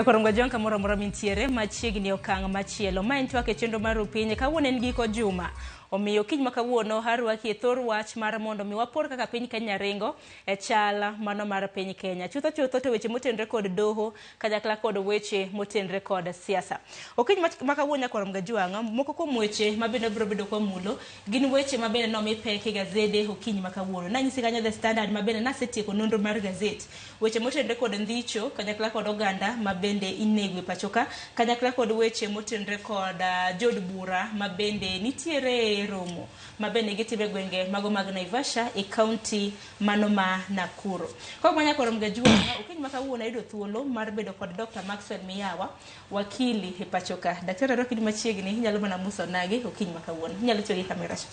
Koro ngwajon kamoro amora mintiere machiegni okang' machielo. Ma en twak e chenro mar Rupiny. Kawuono en giko juma. Omiyo kiny ma kawuono arwaki e thor wach mar mondo mi wapor kaka piny Kenya ringo e chal mano mar piny Kenya. Chutho chutho to weche motenre kod doho kanyakla kod weche motenre kod siasa. Okinyi ma kawuono nyakwar Mgajwang', moko kuom weche ma bende wabiro bedo kwamulo gin weche ma bende nomi pek e gazede okinyi ma kawuono. Nanyisi kanyo The Standard ma bende nasetieko nonro mar gazet. Weche motenre kod ndhicho kanyakla kod oganda ma bende inego e pacho ka, kanyakla kod weche motenre kod jood bura ma bende nitiere romo ma bende gitimo e gwenge mago mag Naivasha e kaunti mano ma Nakuru. Kok ma nyakwar Mgajwang', okinyi ma kawuono ayudo thuolo mar bedo kod Dr. Maxwell Miyawa, wakili e pacho ka. Daktari arwaki machiegni, inyalo mana muso nagi okinyi ma kawuono. Inyalo tiyo gi kamera cha.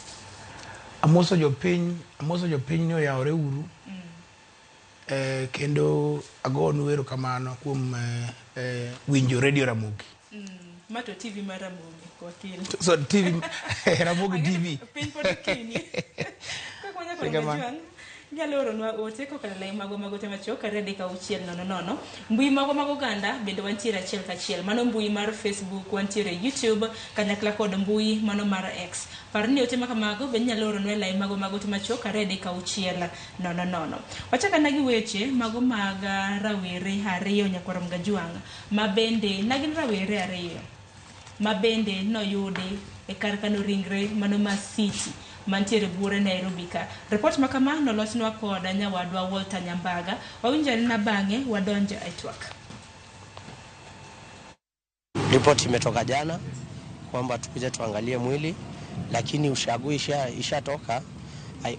Amoso jopiny ni oyawore uru. Kendo agonu erokamano kuom winjo Radio Ramogi. Ma to TV mar Ramogi, wakili. So TV Ramogi TV. Piny pod okinyi. Kaka wanyalo Mgajwang', inyalo oronwa ote kokalo e lai magwa mag ote machuok 23600. Mbui magwa mag oganda bende wantiere achiel kachiel. Mano mbui mar Facebook, wantiere YouTube, kanyakla kod mbui mano mar X. Par ni ote makamago bende inyalo oronwa e lai magwa mag ote machuok 23600. Wachak ana gi weche mago mag rawere ariyo nyakwar Mgajwang' ma bende ne gin rawere ariyo ma bende noyudi e kar kano ringre mano ma City mantiere buore Nairobi ka. Report ma kama nolosnwa kod nyawadwa Walter Nyambaga. Wawinjo anena bang'e wadonjo e twak. Ripoti imetoka jana kwamba tukuje tuangalie mwili, lakini ushago ishatoka,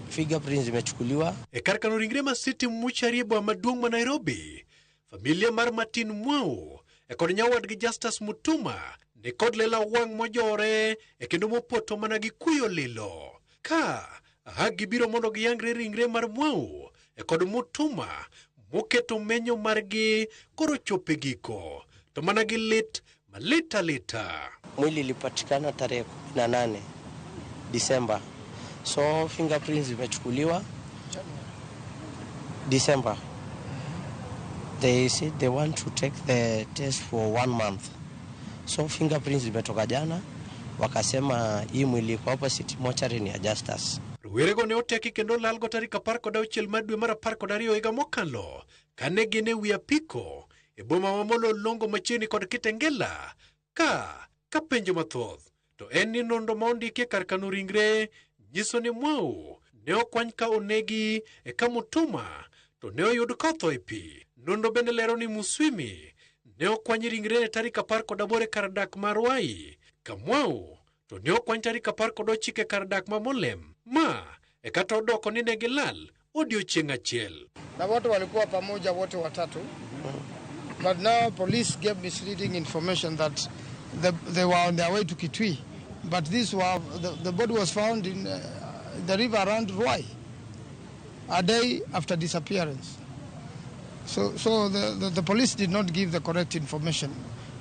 fingerprints imechukuliwa. E kar kano ringre ma City Mortuary e boma maduong' ma Nairobi, familia mar Martin Mwau e kod nyawadgi Justus Mutuma ni kod lela wang' mojore e kendo mopoto mana gi kuyo lilo. Ka aha gibiro mondo giyangre ringre mar Mwau e kod Mutuma moketo menyo margi koro chope giko to mana gi lit malit alita. Mwili ilipatikana tarehe 18 Disemba, so fingerprints zimechukuliwa December. They said they want to take the test for 1 month. So fingerprints zimetoka jana, wakasema hii mwili iko hapa City Mortuary ni ya Justus. Rowerego ne oteki kendo lalgo tarik 16 mar dwe mar 12 higa mokalo kane gin e wi apiko e boma ma Mlolongo machiegni kod Kitengela ka penjo mathoth to en ni nonro ma ondiki e kar kano ringre nyiso ni Mwau ne okwany ka onegi e ka Mutuma to ne oyud kotho e pi. Nonro bende lero ni Muswimi ne okwany ringrene tarik 18 e kar dak ma Ruai ka Mwau to ne okwany tarik 19 e kar dak ma Molem ma e kata odoko ni ne gilal odiochieng' achiel. Na watu walikuwa pamoja wote watatu. But now police gave misleading information that they were on their way to Kitui. But the body was found in the river around Ruai a day after disappearance. So the police did not give the correct information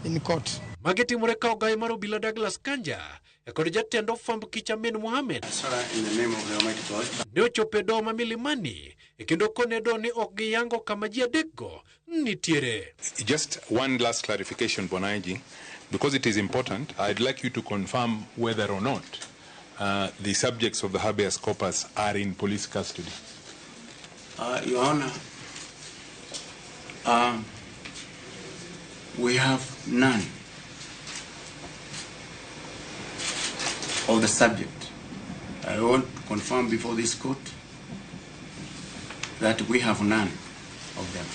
in court. Magi timore ka ogaye mar obila Douglas Kanja e kod jatend ofwamb kich Amin Mohamed. Sir, in the name of the Almighty God. Ne ochopo e doho ma Milimani e kendo kone doho ni ok giyango kama ji adekgo nitiere. Just one last clarification, Bwana IG, because it is important, I'd like you to confirm whether or not the subjects of the habeas corpus are in police custody. Your Honor, we have none of the subject. I want to confirm before this court that we have none of them.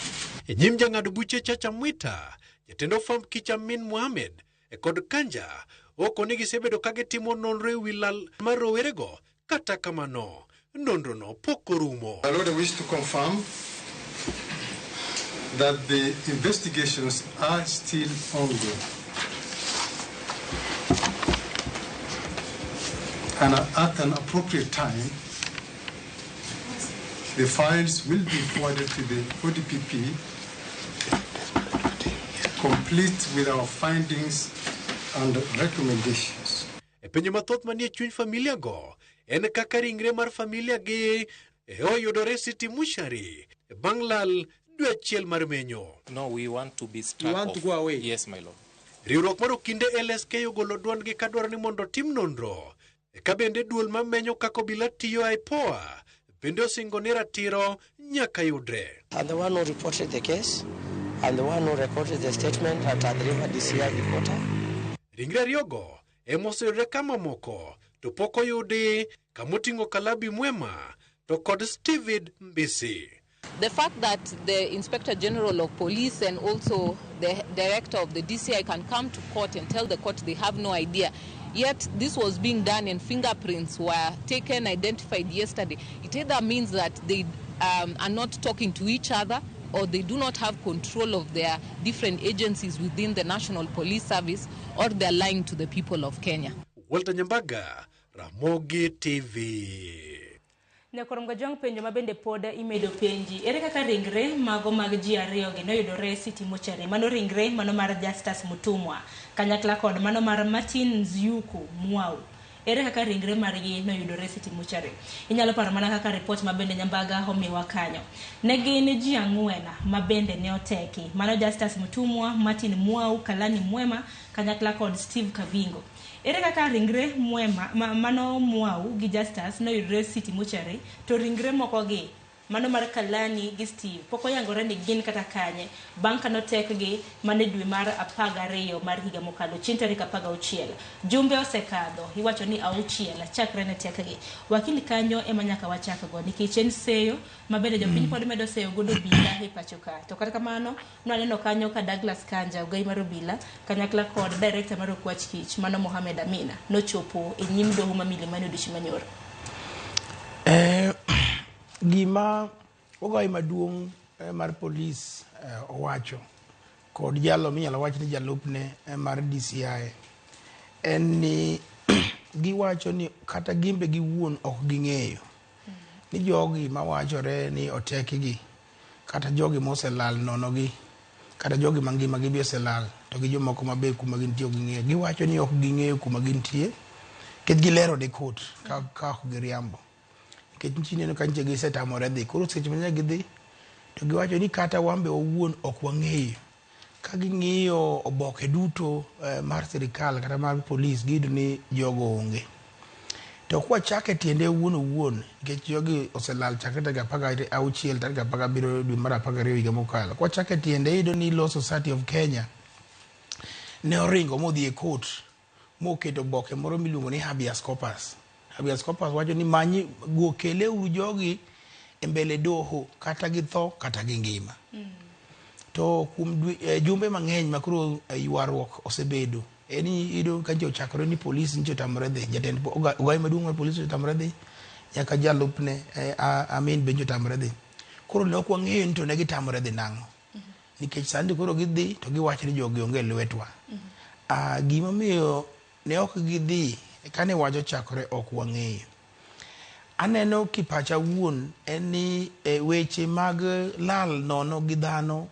E nyim jang'ad buche Chacha Mwita, jatend ofwamb kich Amin Mohamed e kod Kanja oko ni gisebedo ka gitimo nonro e wi lal mar rowerego, kata kamano nonrono pok orumo. My Lord, I wish to confirm that the investigations are still ongoing. And at an appropriate time, the files will be forwarded to the ODPP, complete with our findings and recommendations. E penjo mathoth manie chuny familia go en kaka ringre mar familia gi e oyudore City Mortuary bang' lal dwe achiel mar menyo. No, we want to be struck You want off. to go away? Yes, my lord. Riwruok mar okinde LSK ogolo duondgi kadwaro ni mondo otim nonro. Ka bende duol mamenyo kaka obila tiyo IPOA bende osingo ni ratiro nyaka yudre. And the one who reported the case and the one who recorded the statement at Athi River DCI headquarters. Ringre ariyogo ema oseyudre kama moko to pok oyudi kamoting'o Kalabi Mwema to kod Steven Mbisi. The fact that the Inspector General of Police and also the Director of the DCI can come to court and tell the court they have no idea, yet this was being done and fingerprints were taken, identified yesterday. It either means that they are not talking to each other or they do not have control of their different agencies within the National Police Service, or they're lying to the people of Kenya. Walter Nyambaga, Ramogi TV. Nyakorom Gajwang', penjo ma bende pod imedo penji. Ere kaka ringre mago mag ji ariyogi noyudore City Mortuary? Mano ringre mano mar Justus Mutumwa kanyakla kod mano mar Martin Nziuku Mwau. Ere kaka ringre margi noyudore City Mortuary? Inyalo paro mana kaka ripot ma bende Nyambaga omiwa kanyo. Ne gin ji ang'wen ma bende ne oteki. Mano Justus Mutumwa, Martin Mwau, Kalani Mwema kanyakla kod Steve Kavingo. Ere kaka ringre Mwema mano Mwau gi Justus noyudore City Mortuary to ringre moko gi mano mar Kalani gi Steve pok oyangore ni gin kata kanye bang' ka notekgi mane dwe mar 12 mar higa mokalo chieng' tarik 16. Jumbe osekadho, iwacho ni 6 chakre ne tekgi. Wakili kanyo ema nyaka wachakgo nikech en seyo ma bende jopiny pod medo seyo godo obila e pacho ka. To kata kamano nwaneno kanyo ka Douglas Kanja, ogai mar obila, kanyakla kod director mar Okwach Kich mano Mohamed Amina nochopo e nyim doho ma Milimani odiochieng' manyoro. Gima ogai maduong' mar polis owacho kod jalo minyalo wach ni jalupne mar DCI en ni giwacho ni kata gimbe giwuon ok ging'eyo ni jogi mawachore ni otekgi kata jogi moselal nonogi kata jogi mangima gi be oselal to gi jomoko mabe kuma gintie ok ging'eyo. Giwacho ni ok ging'eyo kuma gintie nikech gilero ne court ka ok giriambo. Nikech nitie neno ka nyiche gisetamore dhi. Koro seche ma gidhi to giwacho ni kata wan be owuon ok wang'eyo. Ka ging'iyo oboke duto mar sirikal kata mar polis giyudo ni jogo onge. To kwachake tiende owuon owuon nikech jogi oselal chakre tarik 16 tarik 17 dwe mar 12 higa mokalo. Kwachake tiende iyudo ni Law Society of Kenya ne oringo modhi e court moketo oboke moro miluongo ni habeas corpus. Habeas corpus wacho ni manyi go keleuru jogi e mbele doho kata githo kata gingima. To kuom jumbe mang'eny ma koro ywaruok osebedo en ni iyudo ka nyocha ochakore ni polis nyocha otamore dhi, jatend ogai maduong' mar polis otamore dhi, nyaka jalupne Amin be nyocha otamore dhi. Koro ne ok wang'eyo ni to ne gitamore dhi nang'o. Nikech sani koro gidhi to giwacho ni jogi onge e lwetwa. Gimomiyo ne ok gidhi kane wach ochakore ok wang'eyo. Aneno kipacha wuon en ni weche mag lal nono gi dhano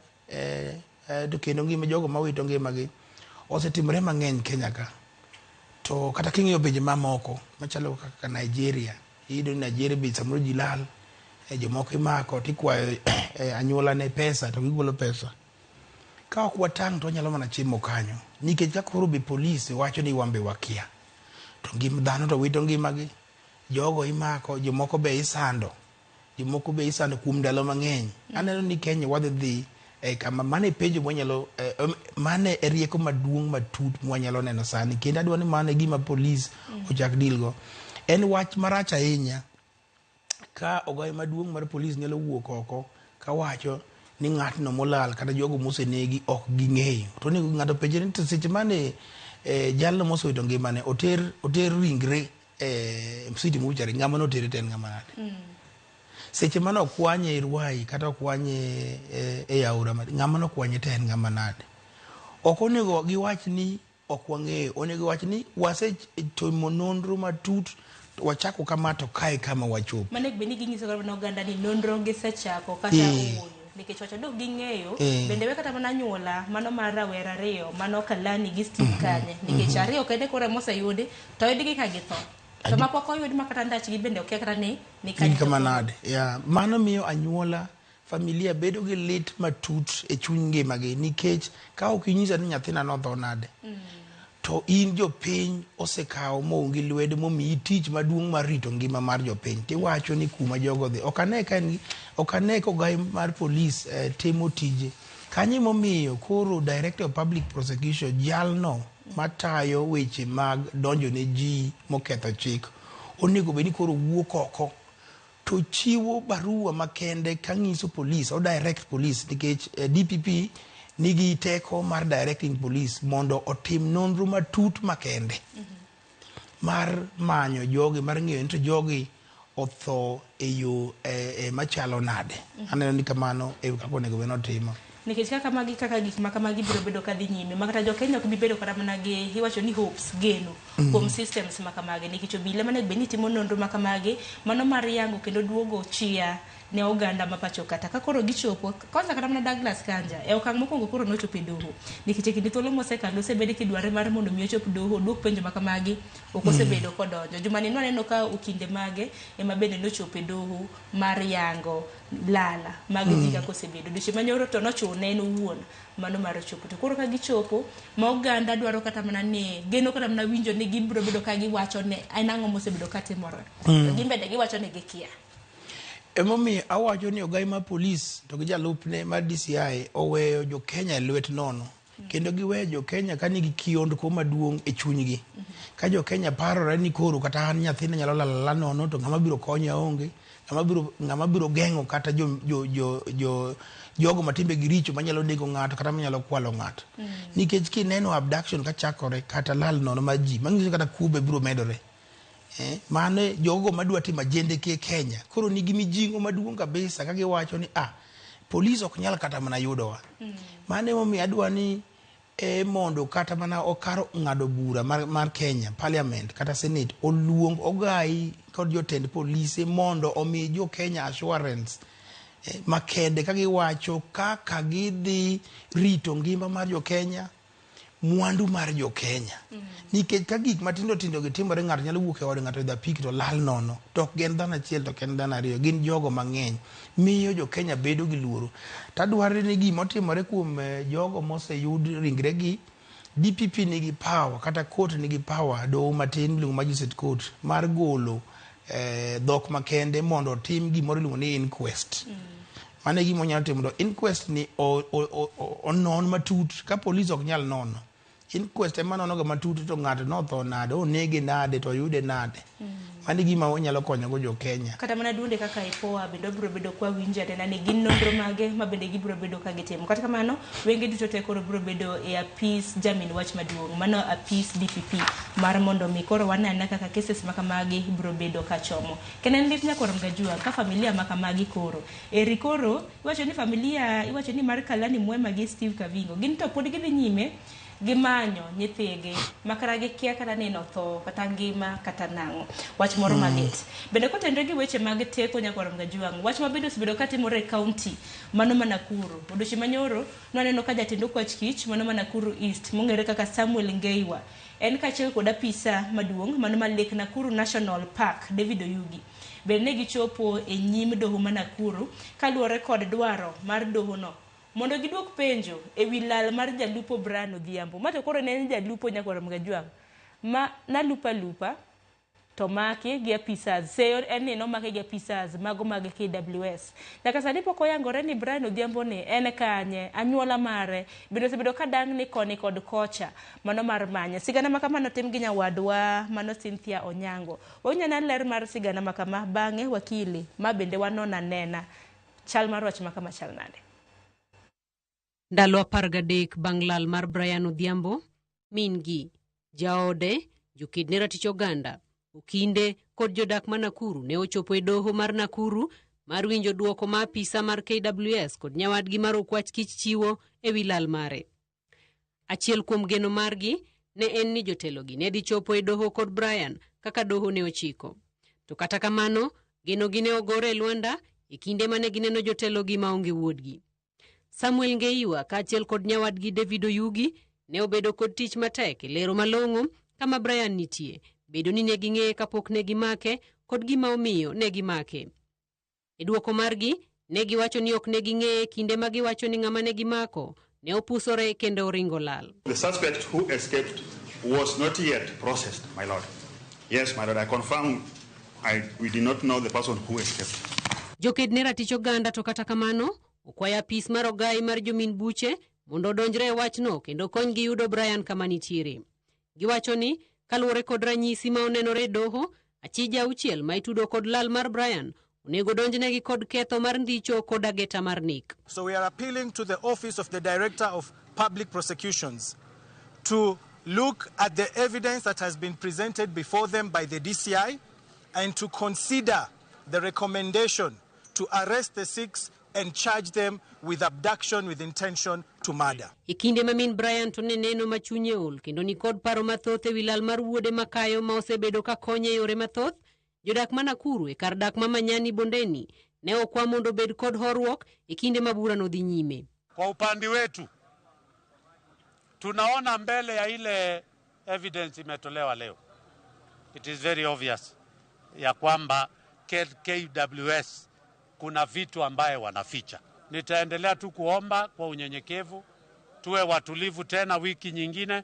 to kendo ngima jogo mawito ngimagi osetimore mang'eny Kenya ka. To kata king'iyo pinje mamoko machalo kaka Nigeria, iyudo ni Nigeria be samoro ji lal, jomoko imako tikwayo anyuola ne pesa to gigolo pesa. Ka ok watang' to wanyalo mana chimo kanyo nikech ka koro be polis wacho ni wan be wakia to ngima dhano to wito ngimagi, jogo imako, jomoko be isando, jomoko be isando kuom ndalo mang'eny. Aneno ni Kenya wadhi dhi kama mane penjo mwanyalo mane e rieko maduong' matut mwanyalo neno sani, kendo adwa ni mano e gima polis ochak deal go. En wach marach ahinya ka ogai maduong' mar polis nyalo wuok oko kawacho ni ng'atno molal kata jogo mosenegi ok ging'eyo. To onego ng'ato penjre ni to seche mane jalno mosewito ngimane oter ringre City Mortuary, ng'ama notere to en ng'ama nade? Seche mane okwanye e Ruai kata okwanye e aora, ng'ama nokwanye to en ng'ama nade? Ok onego giwach ni ok wang'eyo, onego giwach ni wasetimo nonro matut, wachako kama to kae kama wachopo. Mano bende ginyiso kata oganda ni nonro gisechako kata ooyo. Nikech wacho dok ging'eyo bende we kata mana anyuola mano mar rawera ariyo mano Kalani gi Steve kanye nikech ariyo kende koro moseyudi to oyudgi ka githo to mapok oyud ma kata ndachgi bende okia kata ni kanye kama nade. Yeah, mano miyo anyuola familia bedo gi lit matut e chuny ngimagi nikech ka ok inyisa ni nyathina notho nade to in jopiny osekawo moungi lwedo momiyi tich maduong' mar rito ngima mar jopiny tiwacho ni kuma jogo dhi ok ane ka en ok ane ka ogai mar polis timo tije kanyo emomiyo koro director of public prosecution jalno matayo weche mag donjo ne ji moketho chik onego bed ni koro wuok oko to chiwo barua makende kang'iso polis o direct police nikech DPP nigi teko mar directing police mondo otim nonro matut makende mar manyo jogi mar ng'eyo ni to jogi otho e yo machalo nade. Aneno ni kamano e kaka onego bed ni otimo. Nikech kaka magi kaka gik ma kamagi biro bedo kadhi nyime ma kata jokenya ok bi bedo kata mana gi iwacho ni hopes geno kuom systems ma kamagi nikech obila manego bed ni timo nonro ma kamagi mano mar yango kendo duogo chia ne oganda ma pacho kata ka koro gichopo kwanza kata mana Douglas Kanja e okang' mokwongo koro nochopo e doho nikech e kinde thuolo mosekalo osebed kidware mar mondo mi ochop doho oduok penjo ma kamagi ok osebedo kodonjo. Jumani nwaneno ka okinde mage ema bende nochopo e doho mar yango lala mag ji kaka osebedo. Dweche manyoro to nochune en owuon mano mar chopo. To koro ka gichopo ma oganda dwaro kata mana ni geno kata mana winjo ni gibiro bedo ka giwacho ni en ang'o mosebedo ka timore. To gin bende giwacho ni gikia. Emomiyo awacho ni ogai mar polis to gi jalupne mar DCI oweyo jo Kenya e lwet nono. Kendo giweyo jo Kenya ka nigi kiondko maduong' e chunygi. Ka jo Kenya parore ni koro kata an nyathina nyalo lal alala nono to ng'ama biro konya onge, ng'ama biro geng'o kata jogo matimbegi richo manyalo nego ng'ato kata manyalo kwalo ng'ato. Nikech kineno abduction kachakore kata lal nono mar ji, manyiso kata kuo be biro medore. Mano jogo madwa timo ajendeke e Kenya koro nigi mijing'o maduong' kabisa ka giwacho ni polis ok nyal kata mana yudowa. Mano emomiyo adwa ni mondo kata mana okar ng'ado bura mar Kenya, Parliament kata Senate oluong ogai kod jotend polise mondo omi jo Kenya assurance makende ka giwacho kaka gidhi rito ngima mar jo Kenya, mwandu mar jo Kenya. Nikech ka gik matindo tindo gi timore, ng'ato nyalo wuok e ode, ng'ato idho apiki to lal nono. To ok gin dhano achiel to ok en dhano ariyo, gin jogo mang'eny. Miyo jo Kenya bedo gi luoro. Tadwaro ni gima otimore kuom jogo moseyud ringregi, DPP nigi power kata court nigi power, doho matin miluongo Magistrate Court mar golo dhok makende mondo otim gimoro iluongo ni inquest. Mano e gima onyalo timo to inquest ni onon matut ka polis ok nyal nono. Inquest ema nono ga matut to ng'ato notho nade, onege nade, to oyude nade. Mano e gima onyalo konyogo jo Kenya. Kata mana duonde kaka IPOA bende obiro bedo kwa winjo anena ni gin nonro mage ma bende gibiro bedo ka gitimo. Kata kamano, wenge duto te koro biro bedo e apis jamin wach maduong', mano apis DPP mar mondo mi koro wanene kaka cases ma kamagi biro bedo ka chomo. Kendo en lit nyakwar Mgajua ka familia ma kamagi koro. Eri koro, iwacho ni familia, iwacho ni mar Kalani Mwema gi Steve Kavingo, gin to pod gidhi nyime gimanyo nyithigi makara gikia kata ni notho kata ngima kata nang'o. Wach moro malit. Bende kotenore gi weche mag teko nyakwar Mgajuang', wach mabende osebedo katimore e county mano ma Nakuru. Odiochieng' manyoro nwaneno ka jatend okwach kich mano ma Nakuru East mong'ere kaka Samuel Ngeiwa en kaachiel kod apisa maduong' mano ma Lake Nakuru National Park David Oyugi bende ne gichopo e nyim doho ma Nakuru kaluwore kod dwaro mar doho no mondo giduok penjo e wi lal mar jalupo Brian Odhiambo. Ma to koro ne en jalupo nyakwar Mgajuang' ma nalupo alupa to maki gi apisas. Seyo en ni nomake gi apisas mago mag KWS. Nyaka sani pok oyangore ni Brian Odhiambo ni en kanye, anyuola mare, bende osebedo ka dang'ni koni kod kocha mano mar manye. Sigana ma kama notim gi nyawadwa mano Cynthia Onyango. Wawinjo ane ler mar sigana ma kama bang'e wakili ma bende wanon anena chal mar wach ma kama chal nade. Ndalo 13 bang' lal mar Brian Odhiambo, min-gi, jaode, joked ne ratich oganda, okinde kod jodak ma Nakuru ne ochopo e doho mar Nakuru mar winjo duoko ma apisa mar KWS kod nyawadgi mar okwach kich chiwo e wi lal mare. Achiel kuom geno margi ne en ni jotelogi ne dhi chopo e doho kod Brian kaka doho ne ochiko. To kata kamano, genogi ne ogore e lwanda e kinde mane gineno jotelogi maonge wuodgi. Samuel Ngeiwa kaachiel kod nyawadgi David Oyugi ne obedo kod tich matek e lero malong'o kama Brian nitie, bedo ni ne ging'eye kapok ne gimake kod gima omiyo ne gimake. E duoko margi, Ne giwacho ni ok ne ging'eye kinde ma giwacho ni ng'ama ne gimako ne opusore kendo oringo lal. The suspect who escaped was not yet processed, my lord. Yes, my lord, I confirm we did not know the person who escaped. Joked ne ratich oganda to kata kamano okwayo apis mar ogai mar jomin buche mondo odonjre e wachno kendo konygi yudo Brian kama nitiere. Giwacho ni kaluwore kod ranyisi ma onenore e doho, achije auchiel ma itudo kod lal mar Brian onego donjnegi kod ketho mar ndicho kod ageta mar nek. So we are appealing to the Office of the Director of Public Prosecutions to look at the evidence that has been presented before them by the DCI and to consider the recommendation to arrest the 6 and charge them with abduction with intention to murder. E kinde ma min Brian to ne neno ma chunye ol kendo ni kod paro mathoth e wi lal mar wuode makayo ma osebedo ka konye e yore mathoth, jodak ma Nakuru e kar dak ma Manyani Bondeni ne okwa mondo obed kod horuok e kinde ma burano dhi nyime. Kwa upande wetu tunaona mbele ya ile evidence imetolewa leo, it is very obvious ya kwamba KWS kuna vitu ambaye wanaficha. Nitaendelea tu kuomba kwa unyenyekevu, tuwe watulivu tena wiki nyingine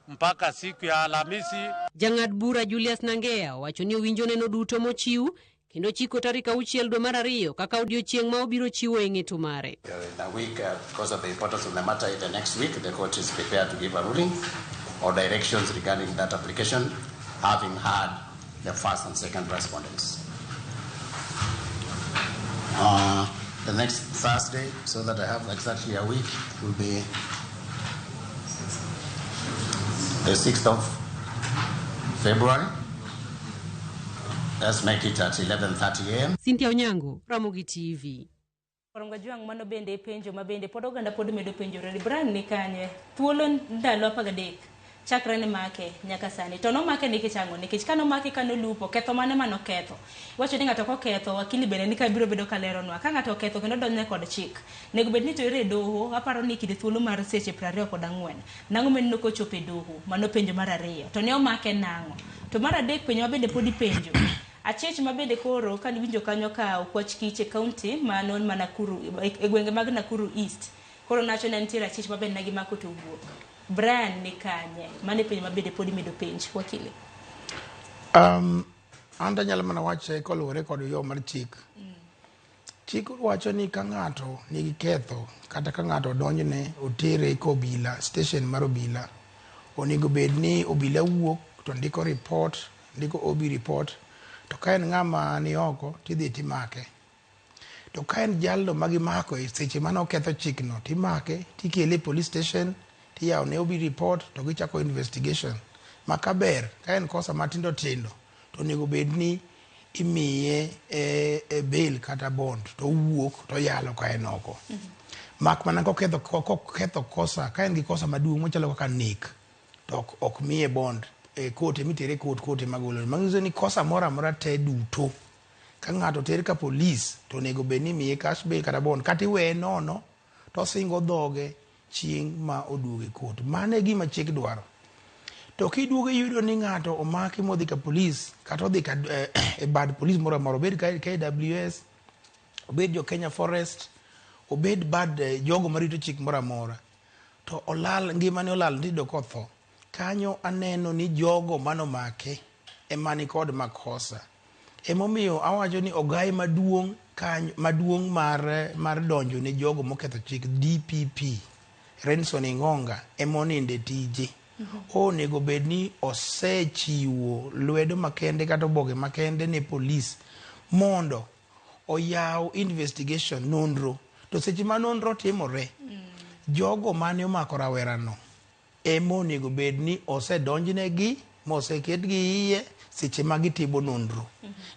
mpaka siku ya Alhamisi. Jang'ad bura Julius Nangea owacho ni owinjo neno duto mochiw kendo chiko tarik 6 dwe mar 2 kaka odiochieng' ma obiro chiwo e ng'eto mare. In a week, because of the importance of the matter, the next week the court is prepared to give a ruling or directions regarding that application, having had the first and second respondents. The next Thursday, so that I have exactly a week, will be the 6th of February. Let's make it at 11:30 a.m. Cynthia Onyango, Ramogi TV. Koronga juang' mano bende penjo ma bende pod oganda pod medo penjore ni Brian ni kanye thuolo ndalo 13 chakre ne make nyaka sani to nomake nikech ang'o? Nikech kanomake kanolupo ketho mane manoketho. Iwacho ni ng'ato koketho wakili bende ni ka biro bedo kaleronwa ka ng'ato oketho kendo donjne kod chik nego bed ni to ere e doho aparo ni kinde thuolo mar seche 24. Nang'o meneno kochopo e doho? Mano penjo mar 2. To ne omake nang'o? To mar 3 penjo ma bende pod ipenjo. Achich ma bende koro ka niwinjo kanyo ka okwach kich e county mano ma Nakuru e gwenge mag Nakuru East. Koro nacho ne nitiere achich ma bende ne gimako to owuok. Brian ni kanye? Mano e penjo ma bende pod imedo penj wakili. An tanyalo mana wache koluwore kod yo mar chik. Chik wacho ni ka ng'ato nigi ketho kata ka ng'ato odonjne otere ka obila station mar obila onego bed ni obila wuok to ndiko report, ndiko OB report to ka en ng'ama ni oko tidhi timake. To ka en jalno ma gimako e seche mane oketho chikno timake tikele e police station tiyawo ne OB report to gichako investigation. Ma kaber ka en kosa matindo tindo to onego bed ni imiye e bail kata bond to owuok to oyalo ka en oko. Mak mana koketho kosa ka en gi kosa maduong' machalo kaka nek to ok miye bond e court emitere court court ema golo. Manyiso ni kosa moro amora te duto ka ng'ato ter ka police to onego bed ni imiye cash bail kata bond kata iweye nono to osingo dhoge chieng' ma oduogo e court. Mano e gima chik dwaro. To kiduogo iyudo ni ng'ato omaki modhi ka police kata odhi ka e bad police moro amora obed KWS obed jo Kenya Forest obed bad jogo marito chik moro amora to olal ngimane olal tiyudo kotho. Kanyo aneno ni jogo manomake ema nikod makosa. Emomiyo awacho ni ogai maduong' kanyo maduong' mar donjo ne jogo moketho chik DPP Renson Ingonga emoninde tije. Onego bed ni osechiwo lwedo makende kata oboke makende ne police mondo oyaw investigation nonro. To seche ma nonro timore, jogo mane omako rawerano ema onego bed ni osedonjnegi moseketgi iye seche ma gitimo nonro.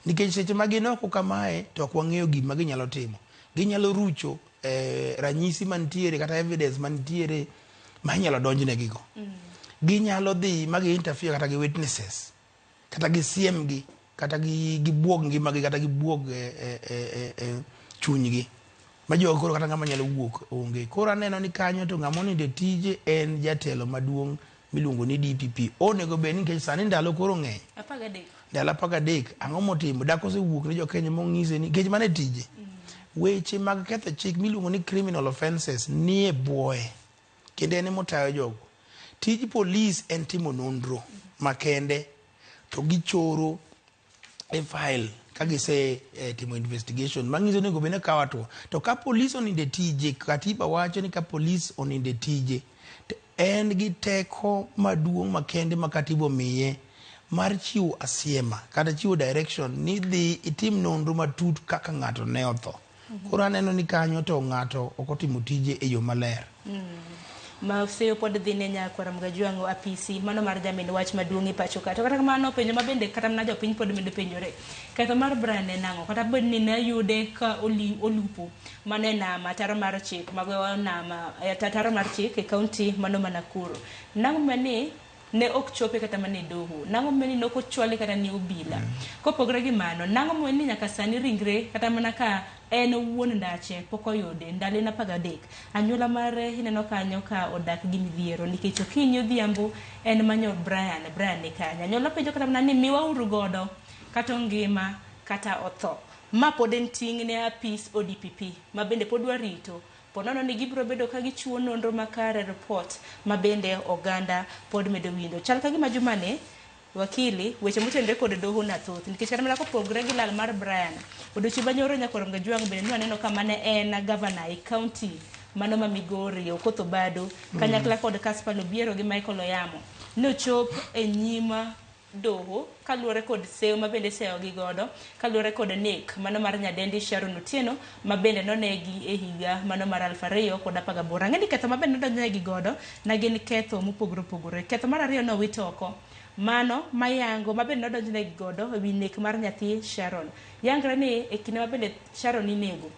Nikech seche ma gin oko kamae to ok wang'eyo gima ginyalo timo. Ginyalo rucho ranyisi mantiere kata evidence mantiere ma inyalo donjnegigo. Ginyalo dhi ma gi interfere kata gi witnesses kata gi siemgi kata gibuog ngimagi kata gibuog chunygi ma jogo koro kata ng'ama nyalo wuok onge. Koro aneno ni kanyo to ng'ama onindo e tije en jatelo maduong' miluongo ni DPP. Onego bed ni nikech sani ndalo koro ng'eny. 13. Ndalo 13 ang'o motimo? Dak osewuok ne jokenya mong'ise ni nikech mano e tije. Weche mag ketho chik miluongo ni criminal offences nie bwoye kendo en emotayo jogo. Tij polis en timo nonro makende to gichoro e file ka gise timo investigation manyiso ni onego bed ni okawo hatua. To ka polis onindo e tije, katiba wacho ni ka polis onindo e tije to en gi teko maduong' makende ma katiba omiye mar chiwo asiema kata chiwo direction ni dhi itim nonro matut kaka ng'ato ne otho. Koro aneno ni kanyo to ng'ato ok otimo tije e yo maler. Maseyo pod dhi ne nyakwar Mgajwang'o apisi mano mar jamin wach maduong' e pacho ka. To kata kamano penjo ma bende kata mana jopiny pod medo penjore. Ketho mar Brian en ang'o? Kata bed ni ne yude ka olupo mano e nam ataro mar chik mago nam ataro mar chik e kaunti mano ma Nakuru. Nang'o mani ne ok chope kata mana e doho? Nang'o momiyo ni ne ok ochwale kata ne obila? Kopogore gi mano, nang'o momiyo ni nyaka sani ringre kata mana ka en owuon ndache pok oyude ndalo en 13. Anyuola mare ineno kanyo ka odak gi midhiero nikech okinyi odhiambo en manyo Brian, Brian ni kanye. Anyuola penjo kata mana ni miwauru godo kata ongima kata otho. Ma pod en ting' ne apis ODPP ma bende pod warito. Ponono ni gibiro bedo ka gichiwo nonro makare report ma bende oganda pod medo winjo. Chal ka gima jumani wakili weche motenore kod doho na thoth nikech kata mana kopogore gi lal mar Brian odiochieng' manyoro nyakwar Mgajwang' bende nwaneno ka mane en gavana e county mano ma Migori Okoth Obado kanyakla kod Caspar Obiero gi Michael Oyamo nochop e nyim doho kaluwore kod seyo ma bende iseyogi godo kaluwore kod nek mano mar nyadendi Sharon Otieno ma bende nonegi e higa mano mar 2018. Ang'e ni ketho ma bende nodonjnegi godo ne gin ketho mopogore opogore. Ketho mar ariyo nowit oko mano mayango ma bende nodonjnegi godo e wi nek mar nyathi Sharon. Yangre ni e kinde ma bende Sharon inego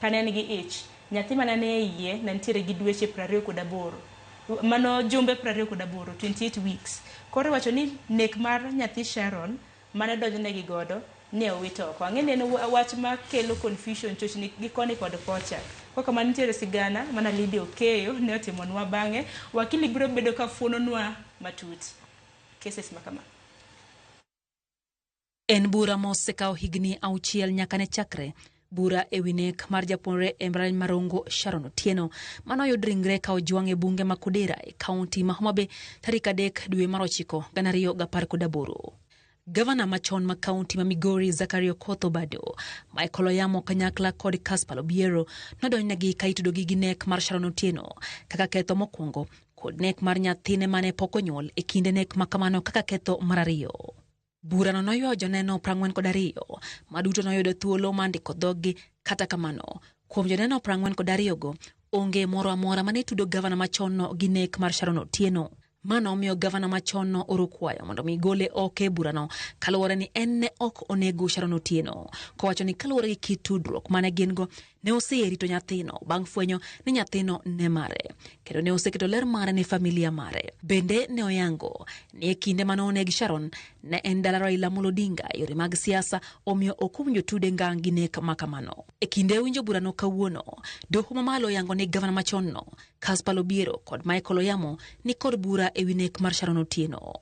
kane en gi ich, nyathi mane nie iye ne nitiere gi dweche 28. Mano jumbe 28, 28 weeks. Koro iwacho ni nek mar nyathi Sharon mane donjnegi godo ne owit oko. Ang'e ni en wach makelo confusion chochni gi koni kod kocha. Kok kamano nitiere sigana mana Lydia Okeyo ne otimonwa bang'e. Wakili biro bedo ka fuononwa matut cases ma kama. En bura mosekawo higni 6 nyaka ne chakre. Bura e wi nek mar japuonjre e mbalariany ma Rongo Sharon Otieno manoyud ringre ka ojwang' e bunge ma Kodera e kaunti ma Homa Bay tarik 3 dwe mar 9 2018. Gavana machon ma kaunti ma Migori Zachary Okoth Obado, Michael Oyamo kanyakla kod Caspar Obiero nodonjnegi ka itudogi gi nek mar Sharon Otieno kaka ketho mokwongo kod nek mar nyathine mane pok onyuol e kinde nek ma kamano kaka ketho mar ariyo. Burano noywayo joneno 42 ma duto noyudo thuolo mar ndiko dhoggi. Kata kamano, kuom joneno 42 go, onge moro amora mane tudo gavana machonno gi nek mar Sharon Otieno. Mano omiyo gavana machonno oro kwayo mondo mi gole oko e burano kaluwore ni en ne ok onego Sharon Otieno, kowacho ni kaluwore gi kit tudruok mane gin go ne oserito nyathino bang' fwenyo ni nyathino ne mare kendo ne oseketo ler mare ne familia mare. Bende ne oyango ni e kinde mane oneg Sharon ne en dala Raila Amolo Odinga e yore mag siasa, omiyo ok owinjo tude ngang' gi nek ma kamano. E kinde winjo burano kawuono, doho mamalo oyango ni gavana machonno Caspar Obiero kod Michael Oyamo ni kod bura e wi nek mar Sharon Otieno.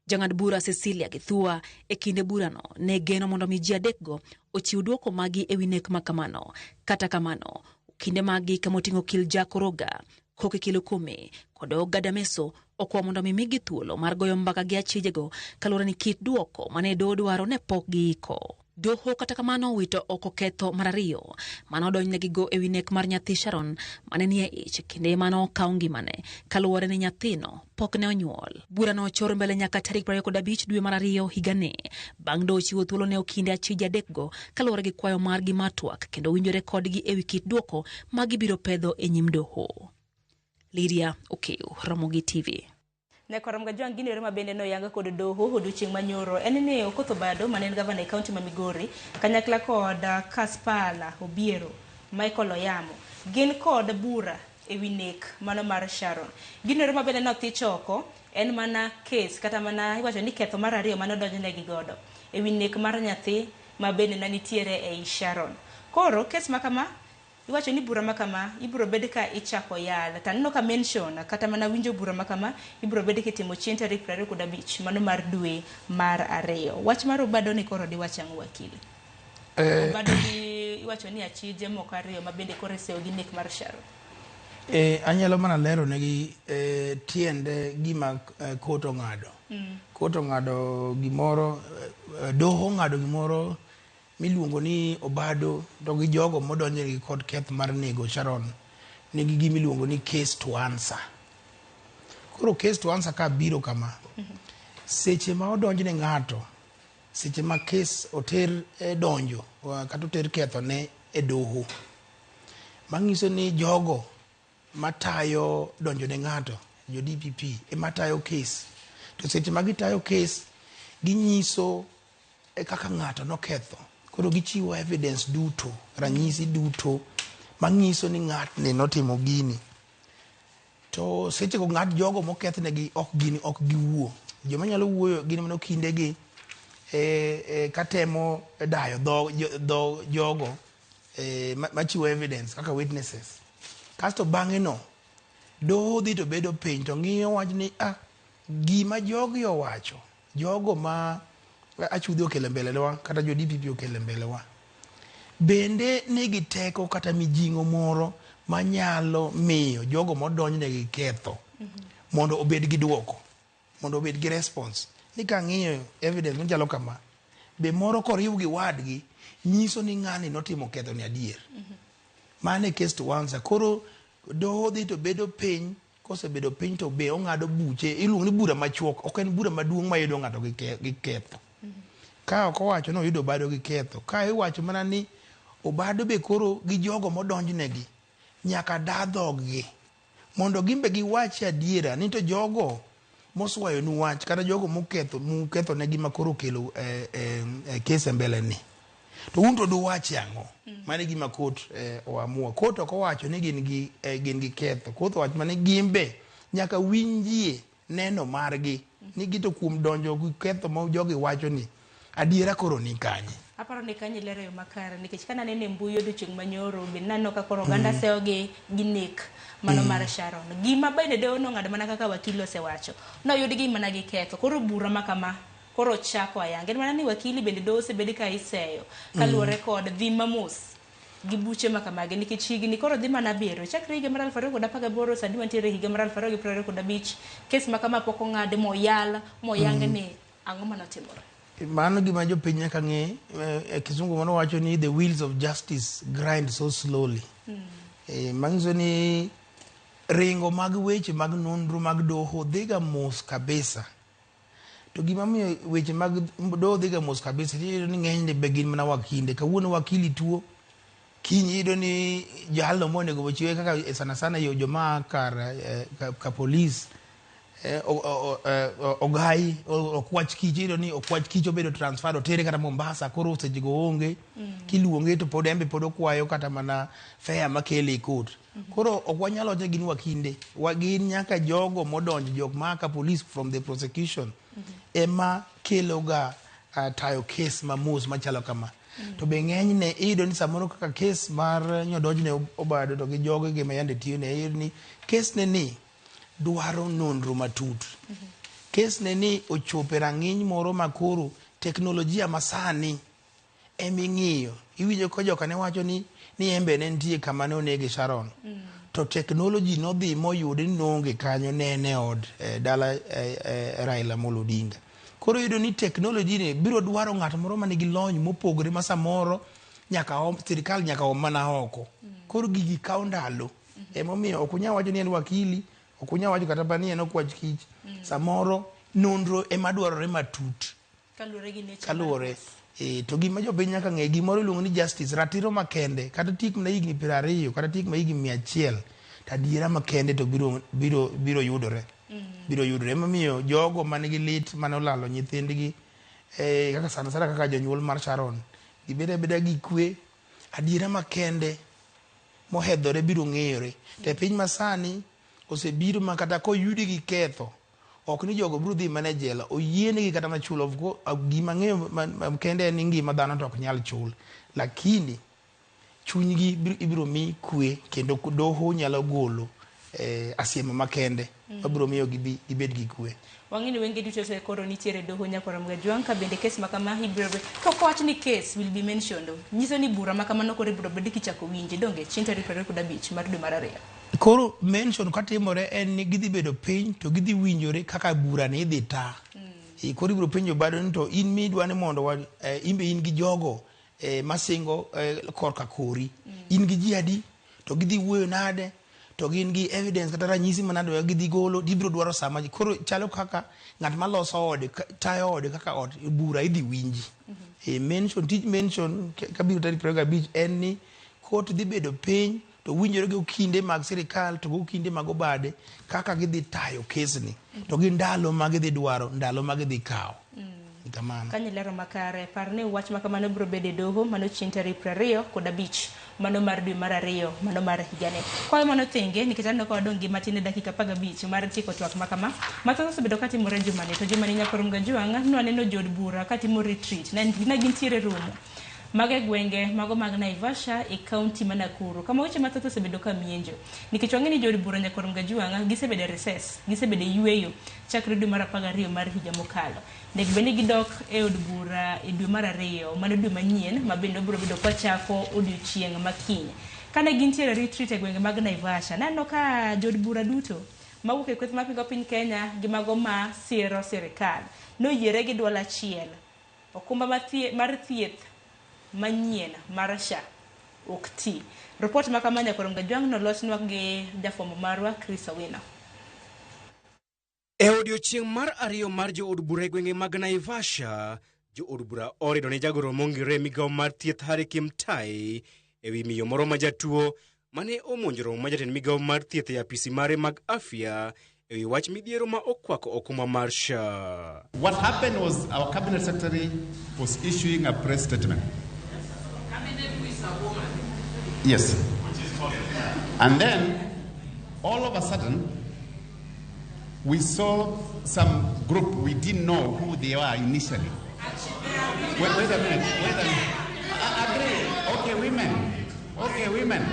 Jang'ad bura Cecilia Githua e kinde burano ne geno mondo mi ji adekgo ochiw dwoko magi e wi nek ma kamano. Kata kamano, kinde magi kamoting'o okil Jack Oroga, Koki Kilokome kod Ogada Meso okwa mondo mi migi thuolo mar goyo mbaka gi achijego kaluwore ni kit dwoko mane doho dwaro ne pok giiko. Doho kata kamano owito oko ketho mar ariyo mane odonjnegigo e wi nek mar nyathi Sharon mane nie ich kinde mane okaw ngimane kaluwore ni nyathino pok ne onyuol. Burano ochor mbele nyaka tarik 25 dwe mar 2 higani bang' doho chiwo thuolo ne okinde achije adekgo kaluwore gi kwayo margi mar twak kendo winjore kodgi e wi kit dwoko ma gibiro pedho e nyim doho. Lydia Okeyo, Ramogi TV. Nyakwar Mgajwang' gino ero ma bende noyang kod doho odiochieng' manyoro en ni Okoth Obado mane en gavana e kaunti ma Migori kanyakla kod Caspar Obiero, Michael Oyamo gin kod bura e wi nek mano mar Sharon. Gino ero ma bende nothich oko en mana kes kata mana iwacho ni ketho mar ariyo mane odonjnegi godo e wi nek mar nyathi ma bende ne nitiere ei Sharon. Koro kes ma kama iwacho ni bura ma kama ibiro bed ka ichako yal. To aneno ka mention kata mana winjo bura ma kama ibiro bed kitimo chieng' tarik 25 mano mar dwe mar 2. Wach mar Obado ni koro diwach ang'o wakili? Obado gi iwacho ni achije moko ariyo ma bende koro iseyo gi nek mar Sharon. Anyalo mana lero negi tiende gima court ong'ado. Court ong'ado gimoro, doho ong'ado gimoro miluongo ni Obado to gi jogo modonjnegi kod keth mar nego Sharon nigi gima iluongo ni case to answer. Koro case to answer ka biro kama, seche ma odonjne ng'ato, seche ma case oter e donjo kata oter kethone e doho, manyiso ni jogo matayo donjo ne ng'ato, jo DPP, ema tayo case. To seche ma gitayo case, ginyiso kaka ng'ato noketho. Koro gichiwo evidence duto, ranyisi duto manyiso ni ng'atni notimo gini. To seche go ng'at jogo mokethnegi ok gin ok giwuo. Joma nyalo wuoyo gin mana okindegi katemo dayo dho jogo machiwo evidence kaka witnesses. Kasto bang'e no, doho dhi to bedo piny to ng'iyo wach ni gima jogi owacho, jogo ma achudhe okelo mbele wa kata jo DPP okelo mbele wa, bende nigi teko kata mijing'o moro manyalo miyo jogo modonjnegi ketho mondo obed gi duoko, mondo obed gi response. Ni kang'iyo evidence machalo kama, be moro koriw gi wadgi nyiso ni ng'ani notimo ketho ni adier. Mano e case to answer. Koro doho dhi to bedo piny, kosebedo piny to be ong'ado buche, iluongo ni bura machuok, ok en bura maduong' mayudo ng'ato gi ketho. Ka ok owacho ni oyudo Obado gi ketho, ka iwacho mana ni Obado be koro gi jogo modonjnegi nyaka da dhoggi mondo gimbe giwach adiera ni to jogo moswayonu wach kata jogo moketho mukethonegi ma koro okelo case e mbele ni, to un to duwachi ang'o? Mano e gima court oamua. Court ok owacho ni gin gi ketho. Court owacho mana ni gimbe nyaka winjie neno margi ni gito kuom donjo gi ketho ma jogi wacho ni adiera koro ni kanye. Aparo ni kanyo ilero yo makare nikech kana neno e mbui odiochieng' manyoro be naneno ka koro oganda seyo gi nek mano mar Sharon. Gima bende doho nong'ado mana kaka wakili osewacho, noyudgi mana gi ketho. Koro bura ma kama koro chako ayanga. En mana ni wakili bende doho osebed ka iseyo kaluwore kod dhi mamos gi buche ma kamagi nikech higni koro dhi mana 7. Chakre higa mar 2018 sani wantiere higa mar 2025, kes ma kama pok ong'ad moyal moyang ni ang'o manotimore. Mano gima jopiny nyaka ng'e, kisungu mano wacho ni the wheels of justice grind so slowly. Manyiso ni ringo mag weche mag nonro mag doho dhiga mos kabisa. To gima miyo weche mag doho dhiga mos kabisa, iyudo ni ng'enyne be gin mana wakinde. Kawuono wakili tuo, kiny iyudo ni jalno monego ochiwe kaka sana sana yo joma kar ka polis ogai okwach kich, iyudo ni okwach kich obedo transfer otere kata Mombasa, koro seche go onge. Kiluonge to pod en be pod okwayo kata mana fare makele e court. Koro ok wanyal wacho ni gin wakinde, gin nyaka jogo modonjo, jok ma ka police from the prosecution ema kelo ga tayo case mamos machalo kama. To be ng'enyne iyudo ni samoro kaka case mar nyodonjne Obado to gi joge gi ma yande tiyone, iyudo ni case ne ni dwaro nonro matut. Case ne ni ochopo e rang'iny moro ma koro teknolojia masani eming'iyo. Iwinjo ka joka ne wacho ni embe ne nitie kama ne onege Sharon. To technology nodhi moyude ni noonge kanyo, ne en e od dala Raila Amolo Odinga. Koro iyudo ni technology ni biro dwaro ng'at moro manigi lony mopogore ma samoro nyaka sirikal nyaka om mana oko. Koro gigi kawo ndalo. Emomiyo ok unyal wacho ni en wakili, ok unyal wacho kata ni en okwach kich. Samoro nonro ema dwarore matut. Kaluwore gi nature. Kaluwore. To gima jopiny nyaka ng'e, gimoro iluongo ni justice, ratiro makende, kata tiek mana higni 20 kata tiek mana higni 100, to adiera makende to biro yudore. Biro yudore. Emomiyo jogo manigi lit mane olalo nyithindgi, kaka sana sana kaka jonyuol mar Sharon, gibed abeda gi kwe, adiera makende mohedhore biro ng'eyore. To e piny masani osebiro ma kata koyudi gi ketho, ok ni jogo biro dhi mana e jela, oyienegi kata mana chulo. Of course, gima ang'eyo kende en ni ngima dhano to ok nyal chul, lakini chunygi ibiro mi kwe kendo doho nyalo golo asiema makende mabiro miyo gibed gi kwe. Wang'e ni wenge duto te koro nitiere doho nyakwar Mgajwang' ka bende kes ma kama ibiro to kowach ni case will be mentioned nyiso ni bura ma kamano koro ibiro bed kichako winje donge chieng' tarik 25 mar dwe mar ariyo. Koro mention katimore en ni gidhi bedo piny to gidhi winjore kaka bura ni idhi ta. Koro ibiro penjo bado ni to in midwa ni mondo in be in gi jogo masingo korka kori. In gi ji adi to gidhi wuoyo nade to gin gi evidence kata ranyisi manade gidhi golo gibiro dwaro sama koro chalo kaka ng'at maloso ode tayo ode kaka ot bura idhi winji. Mention tij mention kabiro tarik 25 en ni court dhi bedo piny to winjore gi okinde mag sirikal to gi okinde mag obade kaka gidhi tayo kesni to gi ndalo ma gidhi dwaro ndalo ma gidhi kawo. Kamano. Kanyo lero makare par ni wach ma kamano biro bedo e doho mano chieng' tarik 25 mano mar dwe mar ariyo mano mar higani. Kwayo mano thenge nikech aneno ka wadong' gi matin e dakika 15 mar tieko twak ma kama. Mathoth osebedo katimore jumani to jumani nyakwar Mgajwang' nwaneno jood bura katimo retreat ne gintiere romo mago e gwenge mago mag Naivasha e kaunti ma Nakuru kama weche mathoth osebedo ka mienjo nikech wang'e ni jood bura nyakwar Mgajwang' gisebedo e recess gisebedo e yueyo chakre dwe mar 12 mar higa mokalo. Nek bende gidok e od bura e dwe mar ariyo mano dwe manyien ma bende obiro bedo kwachako odiochieng' ma kiny. Kane gintiere retreat e gwenge mag Naivasha naneno ka jood bura duto mawuok e kweth mapingo piny Kenya gi mago ma siro sirikal noyiere gi duol achiel okumba mar thieth manyien mar SHA ok ti. Report ma kama nyakwar Mgajwang' nolosnwa gi jafwambo marwa Chris Owino. E odiochieng' mar ariyo mar jood bura e gwenge mag Naivasha, jood bura orido ne jagoro mong'ere migawo mar thieth Harry Kimtai ewi miyo moro ma jatuo mane omonjo romo ma jatend migawo mar thieth e apisi mare mag afya ewi wach midhiero ma okwako okumba mar SHA. What happened was our cabinet secretary was issuing a press statement. Yes. And then, all of a sudden, we saw some group, we didn't know who they were initially. Wait a minute, wait a minute. I agree. Okay, women. Okay, women.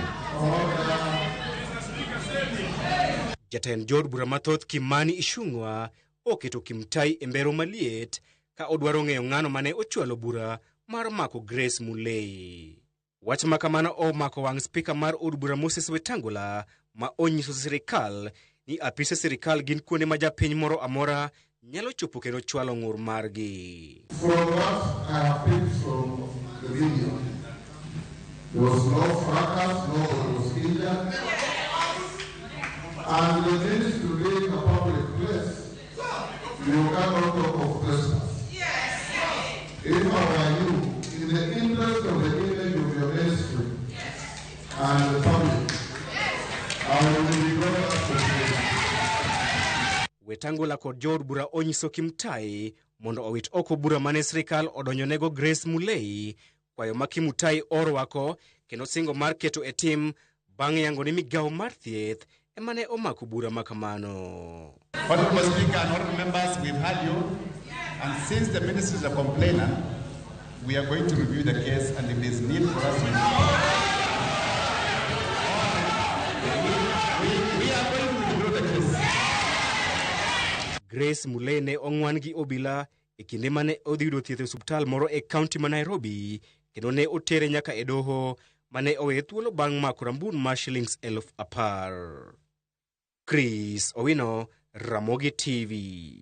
Jatend jood bura mathoth Kimani Ichung'wa oketo Kimtai e mbero maliet ka odwaro ng'eyo ng'ano mane ochwalo bura mar mako Grace Mulei. Wach ma kamano omako wang' spika mar od bura Moses Wetangula ma onyiso sirikal ni apise sirikal gin kuonde ma japiny moro amora nyalo chopo kendo chwalo ng'ur margi. From what I have picked from the video, there was no fracas, no one was injured. And the ministry being a public place, you cannot talk of trespass. If I were you, in the interest of the image of your ministry and the public, I will be brought up to Wetangula kod jood bura onyiso Kimtai mondo owit oko bura mane sirikal odonjonego Grace Mulei, kwayo ma Kimutai orwako kendo singo mar keto e tim bang' yango ni migawo mar thieth ema ne omako bura ma kamano. Honorable Speaker and honorable members, we've heard you. And since the ministry is a complainer, we are going to review the case, and if there's need for us to... We are going to withdraw the case. Grace Mulei ne ong'wan gi obila e kinde mane odhi yudo thieth e osiptal moro e kaunti ma Nairobi kendo ne otere nyaka e doho mane oweye thuolo bang' mako rambun mar shillings 10,000. Chris Owino, Ramogi TV.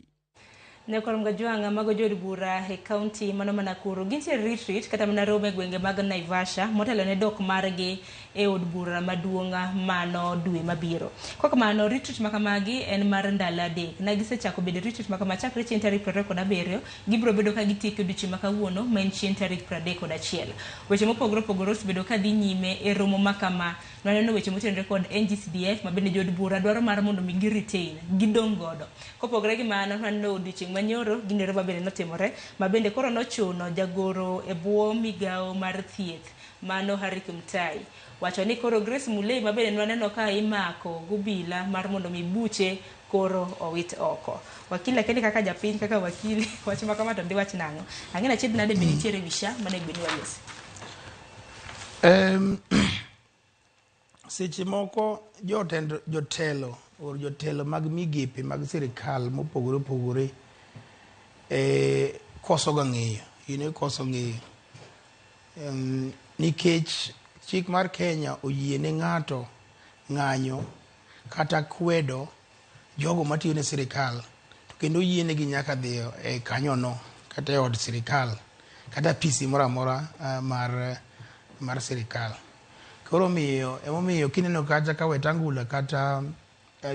Nyakwar Mgajwang' mago jood bura e kaunti mano ma Nakuru gintiere retreat kata mana romo e gwenge mag Naivasha motelo ne dok margi e od bura maduong' mano dwe mabiro. Kok kamano retreat ma kamagi en mar ndalo 3. Na gisechako bedo retreat ma kama chakre chieng' tarik 27 gibiro bedo ka gitieko odiochieng' ma kawuono ma en chieng' tarik 31. Weche mopogore opogore osebedo ka dhi nyime e romo ma kama. Nwaneno weche motenore kod NGCDF ma bende jood bura dwaro mar mondo mi gi retain gidong' godo. Kopogore gi mano nwaneno odiochieng' manyoro ginero ma bende notimore ma bende koro nochuno jagoro e bwo migawo mar thieth mano Harry Kimtai wacho ni koro Grace Mulei ma bende nwaneno ka imako gobila mar mondo mi buche koro owit oko. Wakili lakini kaka japiny kaka wakili wach ma kama to diwach nang'o? Ang'e ni achiedh nade be nitiere wi SHA mane bed ni walose. Seche moko jotelo or jotelo mag migepe mag sirikal mopogore opogore koso ga ng'eyo, in ikoso ng'eyo. Nikech chik mar Kenya oyie ne ng'ato ng'anyo kata kwedo jogo matiyo ne sirikal to kendo oyienegi nyaka dhiyo e kanyono kata e od sirikal kata apisi moro amora mar sirikal. Koro omiyo emomiyo kineno kacha ka Wetangula kata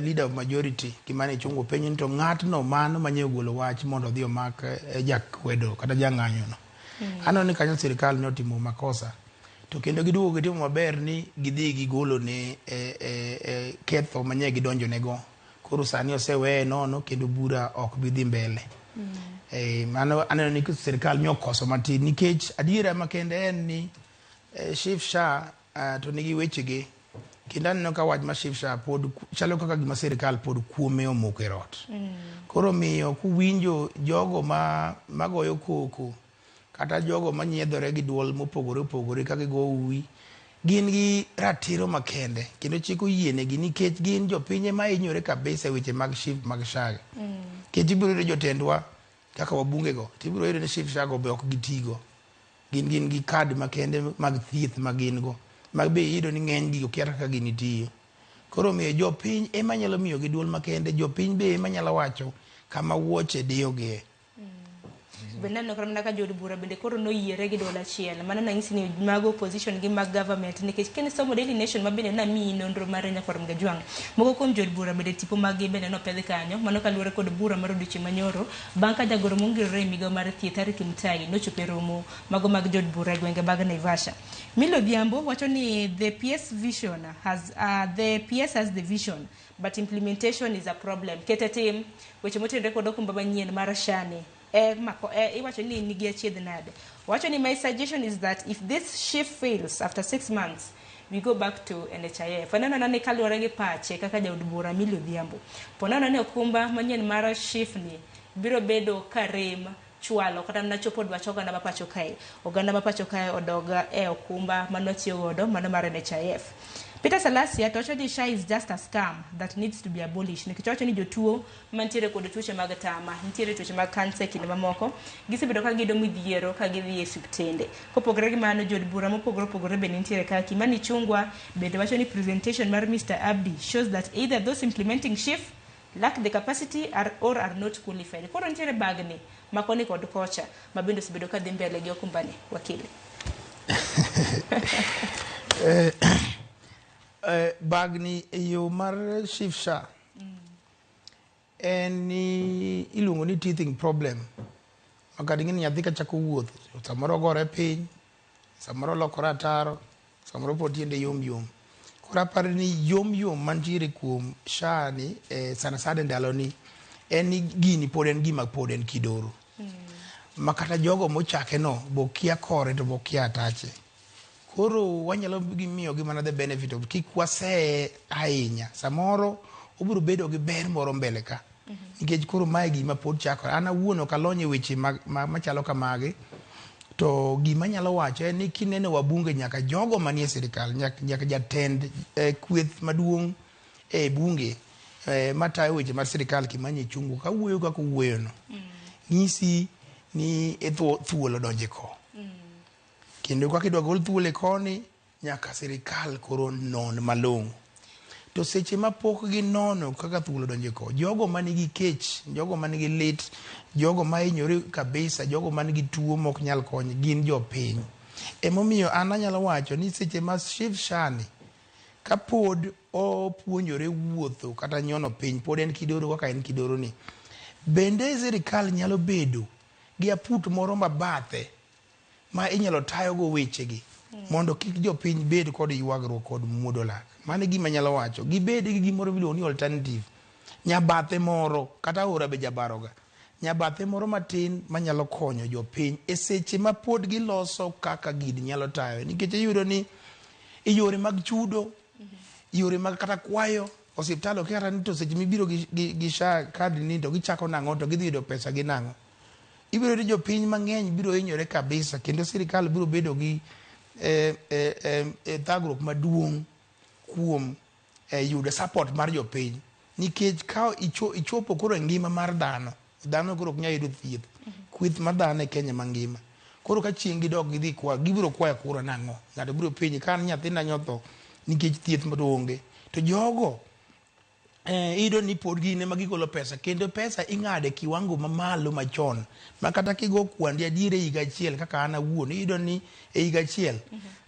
leader of majority Kimani Ichung'wa penjo ni to ng'atno mano manye ogolo wach mondo odhi omak jakwedo kata jang'anyo no. Aneno ni kanyo sirikal ne otimo makosa to kendo giduogo gitimo maber ni gidhi gigolo ne ketho manye gidonjo nego. Koro sani oseweye nono kendo bura ok bi dhi mbele. Mano aneno ni sirikal ne okoso matin nikech adiera makende en ni SHIF SHA to nigi wechege kendo aneno ka wach ma SHIF SHA pod chalo kaka gima sirikal pod kuome omoko e rot. Koro miyo kuwinjo jogo magoyo koko kata jogo manyiedhore gi duol mopogore opogore ka gigo uwi gin gi ratiro makende kendo chik oyienegi nikech gin jopiny ema hinyore kabisa e weche mag SHIF mag SHA. Nikech ibiro yudo jotendwa kaka wabunge go tibiro yudo ni SHIF SHA go be ok gitigo. Gin gi kad makende mag thieth ma gin go ma be iyudo ni ng'eny gi okia kaka gini tiyo. Koro omiyo jopiny ema nyalo miyogi duol makende, jopiny be ema nyalo wacho kama wuoche diyogie. Bende aneno kata mana ka jood bura bende koro noyiere gi duol achiel. Mano nanyisi ni mago opposition gi mag government nikech kinisomo Daily Nation ma bende namiyi nonro mare nyakwar Mgajwang'. Moko kuom jood bura bende tipo mag-gi bende nopedh kanyo. Mano kaluwore kod bura mar odiochieng' manyoro bang' ka jagoro mongirore e migawo mar thieth Eric Mutai nochopo e romo mago mag jood bura e gwenge mag Naivasha. Milly Odhiambo wacho ni the PS vision has the PS has the vision but implementation is a problem. Kete tim weche motenore kod okumba manyien mar SHA ni iwacho ni nigi achiedh nade. Wacho ni my suggestion is that if this SHIF fails after 6 months we go back to NHIF. Aneno ni kaluwore gi pache kaka jaod bura Milly Odhiambo. Poneno ni okumba manyien mar SHIF ni biro bedo karem chwalo kata mana chopo dwach oganda ma pacho kae. Oganda ma pacho kae odog e okumba mano tiyo godo mano mar NHIF. Peter Salasia to wacho ni SHA is just a scam that needs to be abolished. Nikech owacho ni jotuo mantiere kod tuoche mag tama, nitiere tuoche mag kansa e kinde mamoko, gisebedo ka giyudo midhiero ka gidhi e osiptende. Kopogore gi mano, jood bura mopogore opogore bende nitiere ka. Kimani Ichung'wa bende wacho ni presentation mar Mr. Abdi shows that either those implementing SHIF lack the capacity or are not qualified. Koro nitiere bagni ma koni kod kocha ma bende osebedo ka dhi mbele gi okumbani. Wakili. Bagni e yo mar SHIF SHA en ni iluongo ni teething problem. Makata ing'e ni nyathi kachako wuoth samoro ogore piny, samoro olokore ataro, samoro pod tiende yom yom. Koro aparo ni yom yom mantiere kuom SHA ni sana sana e ndalo ni en ni gini pod en gima pod en kidoro. Ma kata jogo mochake no bokia kore to bokia atache. Koro wanyalo miyogi mana the benefit of kik waseye ahinya. Samoro obiro bedo gi ber moro mbele ka. Nikech koro mae gima pod chakore. An awuon ok alony e weche machalo kamagi. To gima anyalo wacho en ni kineno wabunge nyaka jogo manie sirikal, nyaka jatend kweth maduong' e bunge matayo weche mar sirikal Kimani Ichung'wa kawuoyo kaka owuoyo no. Nyisi ni thuol odonjo e ko. Kendo kaka idwa gol thuol e koni, nyaka sirikal koro non malong'o. To seche ma pok ginono kaka thuol odonjo e ko, jogo manigi kech, jogo manigi lit, jogo mahinyore kabisa, jogo manigi tuo mok nyal kony gin jopiny. Emomiyo an anyalo wacho ni seche ma SHIF SHA ni kapod opuonjore wuotho kata nyono piny, pod en kidoro kaka en kidoro ni. Bende sirikal nyalo bedo gi aput moro mabathe ma inyalo tayogo wechegi mondo kik jopiny bed kod ywagruok kod muodo lak. Mano e gima anyalo wacho. Gibed gi gimoro miluongo ni alternative. Nyabathe moro, kata aora be jabaroga. Nyabathe moro matin manyalo konyo jopiny e seche ma pod giloso kaka gini nyalo tayo. Nikech iyudo ni e yore mag chudo, yore mag kata kwayo, osiptal okia kata ni to seche mibiro gi SHA card ni to gichako nang'o to gidhi yudo pesa gi nang'o. Ibiro yudo jopiny mang'eny biro hinyore kabisa kendo sirikal biro bedo gi thagruok maduong' kuom yudo support mar jopiny. Nikech ka ichopo koro e ngima mar dhano, dhano koro ok nyal yudo thieth. Kweth mar dhano e Kenya mangima. Koro ka chieng' gidok gidhi kwa, gibiro kwayo kura nang'o? Ng'ato biro penji ka an nyathina nyotho nikech thieth to onge. To jogo iyudo ni pod gin ema gigolo pesa kendo pesa ing'ado e kiwango mamalo machon ma kata kigo kwandi adier e higa achiel kaka an awuon iyudo ni e higa achiel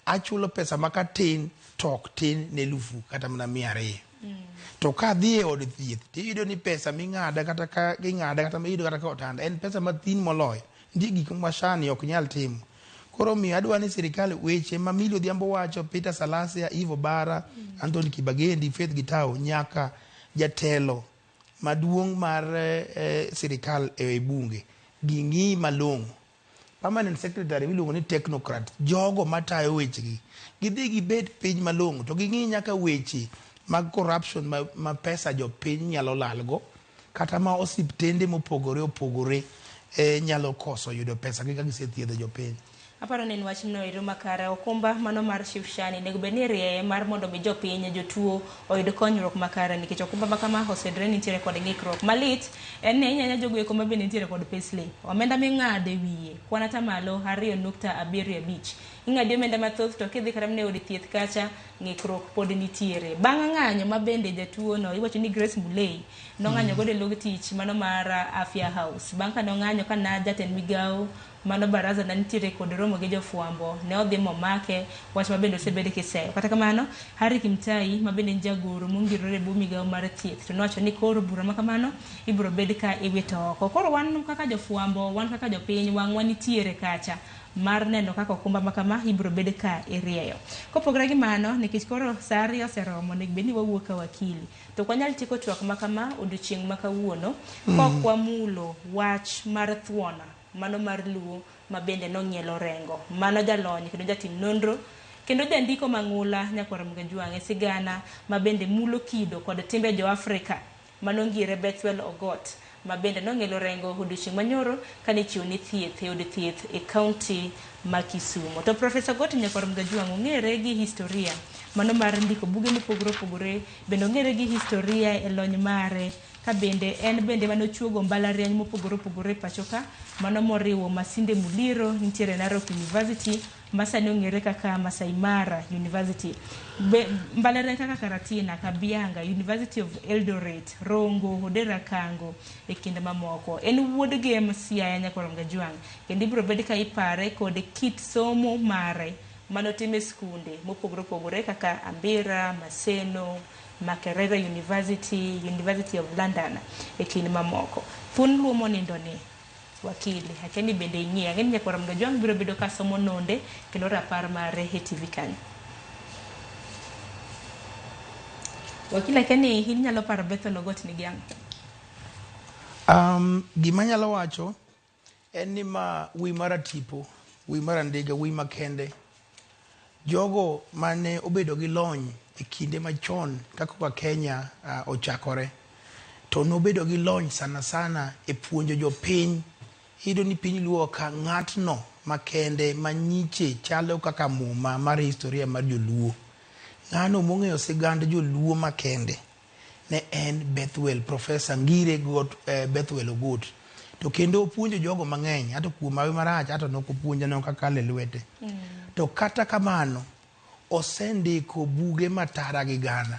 achulo pesa ma katin to ok tin ne elufu kata mana 200. To ka adhi e od thieth tiyudo ni pesa ming'ada kata ka ging'ada kata miyudo kata ka otanda en pesa mathin moloyo. Nitie gik ma sani ok nyal timo. Koro omiyo adwa ni sirikal weche ma Millie Odhiambo wacho, Peter Salasya, Eve Obara, Anthony Kibagendi, Faith Gitau nyaka jatelo maduong' mar sirikal e bunge ging'i malong'o. Permanent secretary miluongo ni technocrat, jogo matayo wechegi, gidhi gibed piny malong'o to ging'i nyaka weche mag corruption ma pesa jopiny nyalo lalgo kata ma osiptende mopogore opogore nyalo koso yudo pesa gi ka gisethiedho jopiny. Aparo ni en wachno ero makare okumba mano mar Chief Shani onego bed ni irieye mar mondo mi jopiny jotuo oyud konyruok makare nikech okumba ma kama oseyudore ni nitiere kod ng'ikruok malit en ni ahinya ahinya jogo eko ma bende nitiere kod payslip omenda ming'ado e wiye kwan atamalo 2.75 ing'adi omenda mathoth to kidhi kata mana e od thieth kacha ng'ikruok pod nitiere bang' ng'anyo ma bende jatuo no iwacho ni Grace Mulei nong'anyo godo e log tich mano mar Afya House bang' ka nong'anyo ka na jatend migawo mano baraza na nitiere kod romo gi jofwambo ne odhi momake wach ma bende osebed kiseyo kata kamano Harry Kimtai ma bende en jagoro mongirore e bwo migawo mar thieth to nowacho ni koro bura ma kamano ibiro bed ka iwito oko koro wan kaka jofwambo wan kaka jopiny wang'wa nitiere kacha mar neno kaka okumba ma kama ibiro bed ka irieyo kopogore gi mano nikech koro saa 2 oseromo onego bed ni wawuok ka wakili to ok wanyal tieko twak ma kama odiochieng' ma kawuono kok wamulo wach mar thuona mano mar Luo ma bende nong'ielo Orengo. Mano jalony kendo jatim nonro kendo jandiko mang'ula Nyakwar Mgajwang' e sigana ma bende mulo kido kod timbe jo-Afrika manongire Bethwel Ogot ma bende nong'ielo Orengo odiochieng' manyoro kane ichiwo ne thieth e od thieth e kaunti ma Kisumo. To Profesa Ogot Nyakwar Mgajwang' ong'ere gi historia mano mar ndiko buge mopogore opogore bende ong'ere gi historia e lony mare ka bende en bende manochuogo mbalariany mopogore opogore e pacho ka mano moriwo Masinde Muliro nitiere Narok University ma sani ong'ere kaka Masai Mara University. Mbalariany kaka Karatina, Kabianga, University of Eldoret, Rongo, Odera Kango e kind mamoko. En wuod Gem Siaya Nyakwar Mgajwang' kendo ibiro bed ka ipare kod kit somo mare manotimo e skunde mopogore opogore kaka Ambira, Maseno, Makerere University, University of London e kind mamoko. Thuon Luo monindo ni wakili akia ni bende ing'eyo ang'e ni Nyakwar Mgajwang' biro bedo ka somo nonde kendo rapar mare e TV kanyo. Wakili akia ni in nyalo paro Bethel Ogot ni gi ang'o? Gima anyalo wacho en ni ma wuoyi mar atipo, wuoyi mar andiga, wuoyi makende. Jogo mane obedo gi lony e kinde machon kaka Kenya ochakore to nobedo gi lony sana sana e puonjo jopiny. Iyudo ni piny Luo ka ng'atno makende manyiche chalo kaka muma mar historia mar joluo. Ng'ano mong'eyo sigand joluo makende ne en Bethwel, Professor Ngire Got, Bethwel Ogot. To kendo opuonjo jogo mang'eny, ato kuom hawi marach ato nok opuonja nok akalo e lwete. To kata kamano, osendiko buge matara gi gana.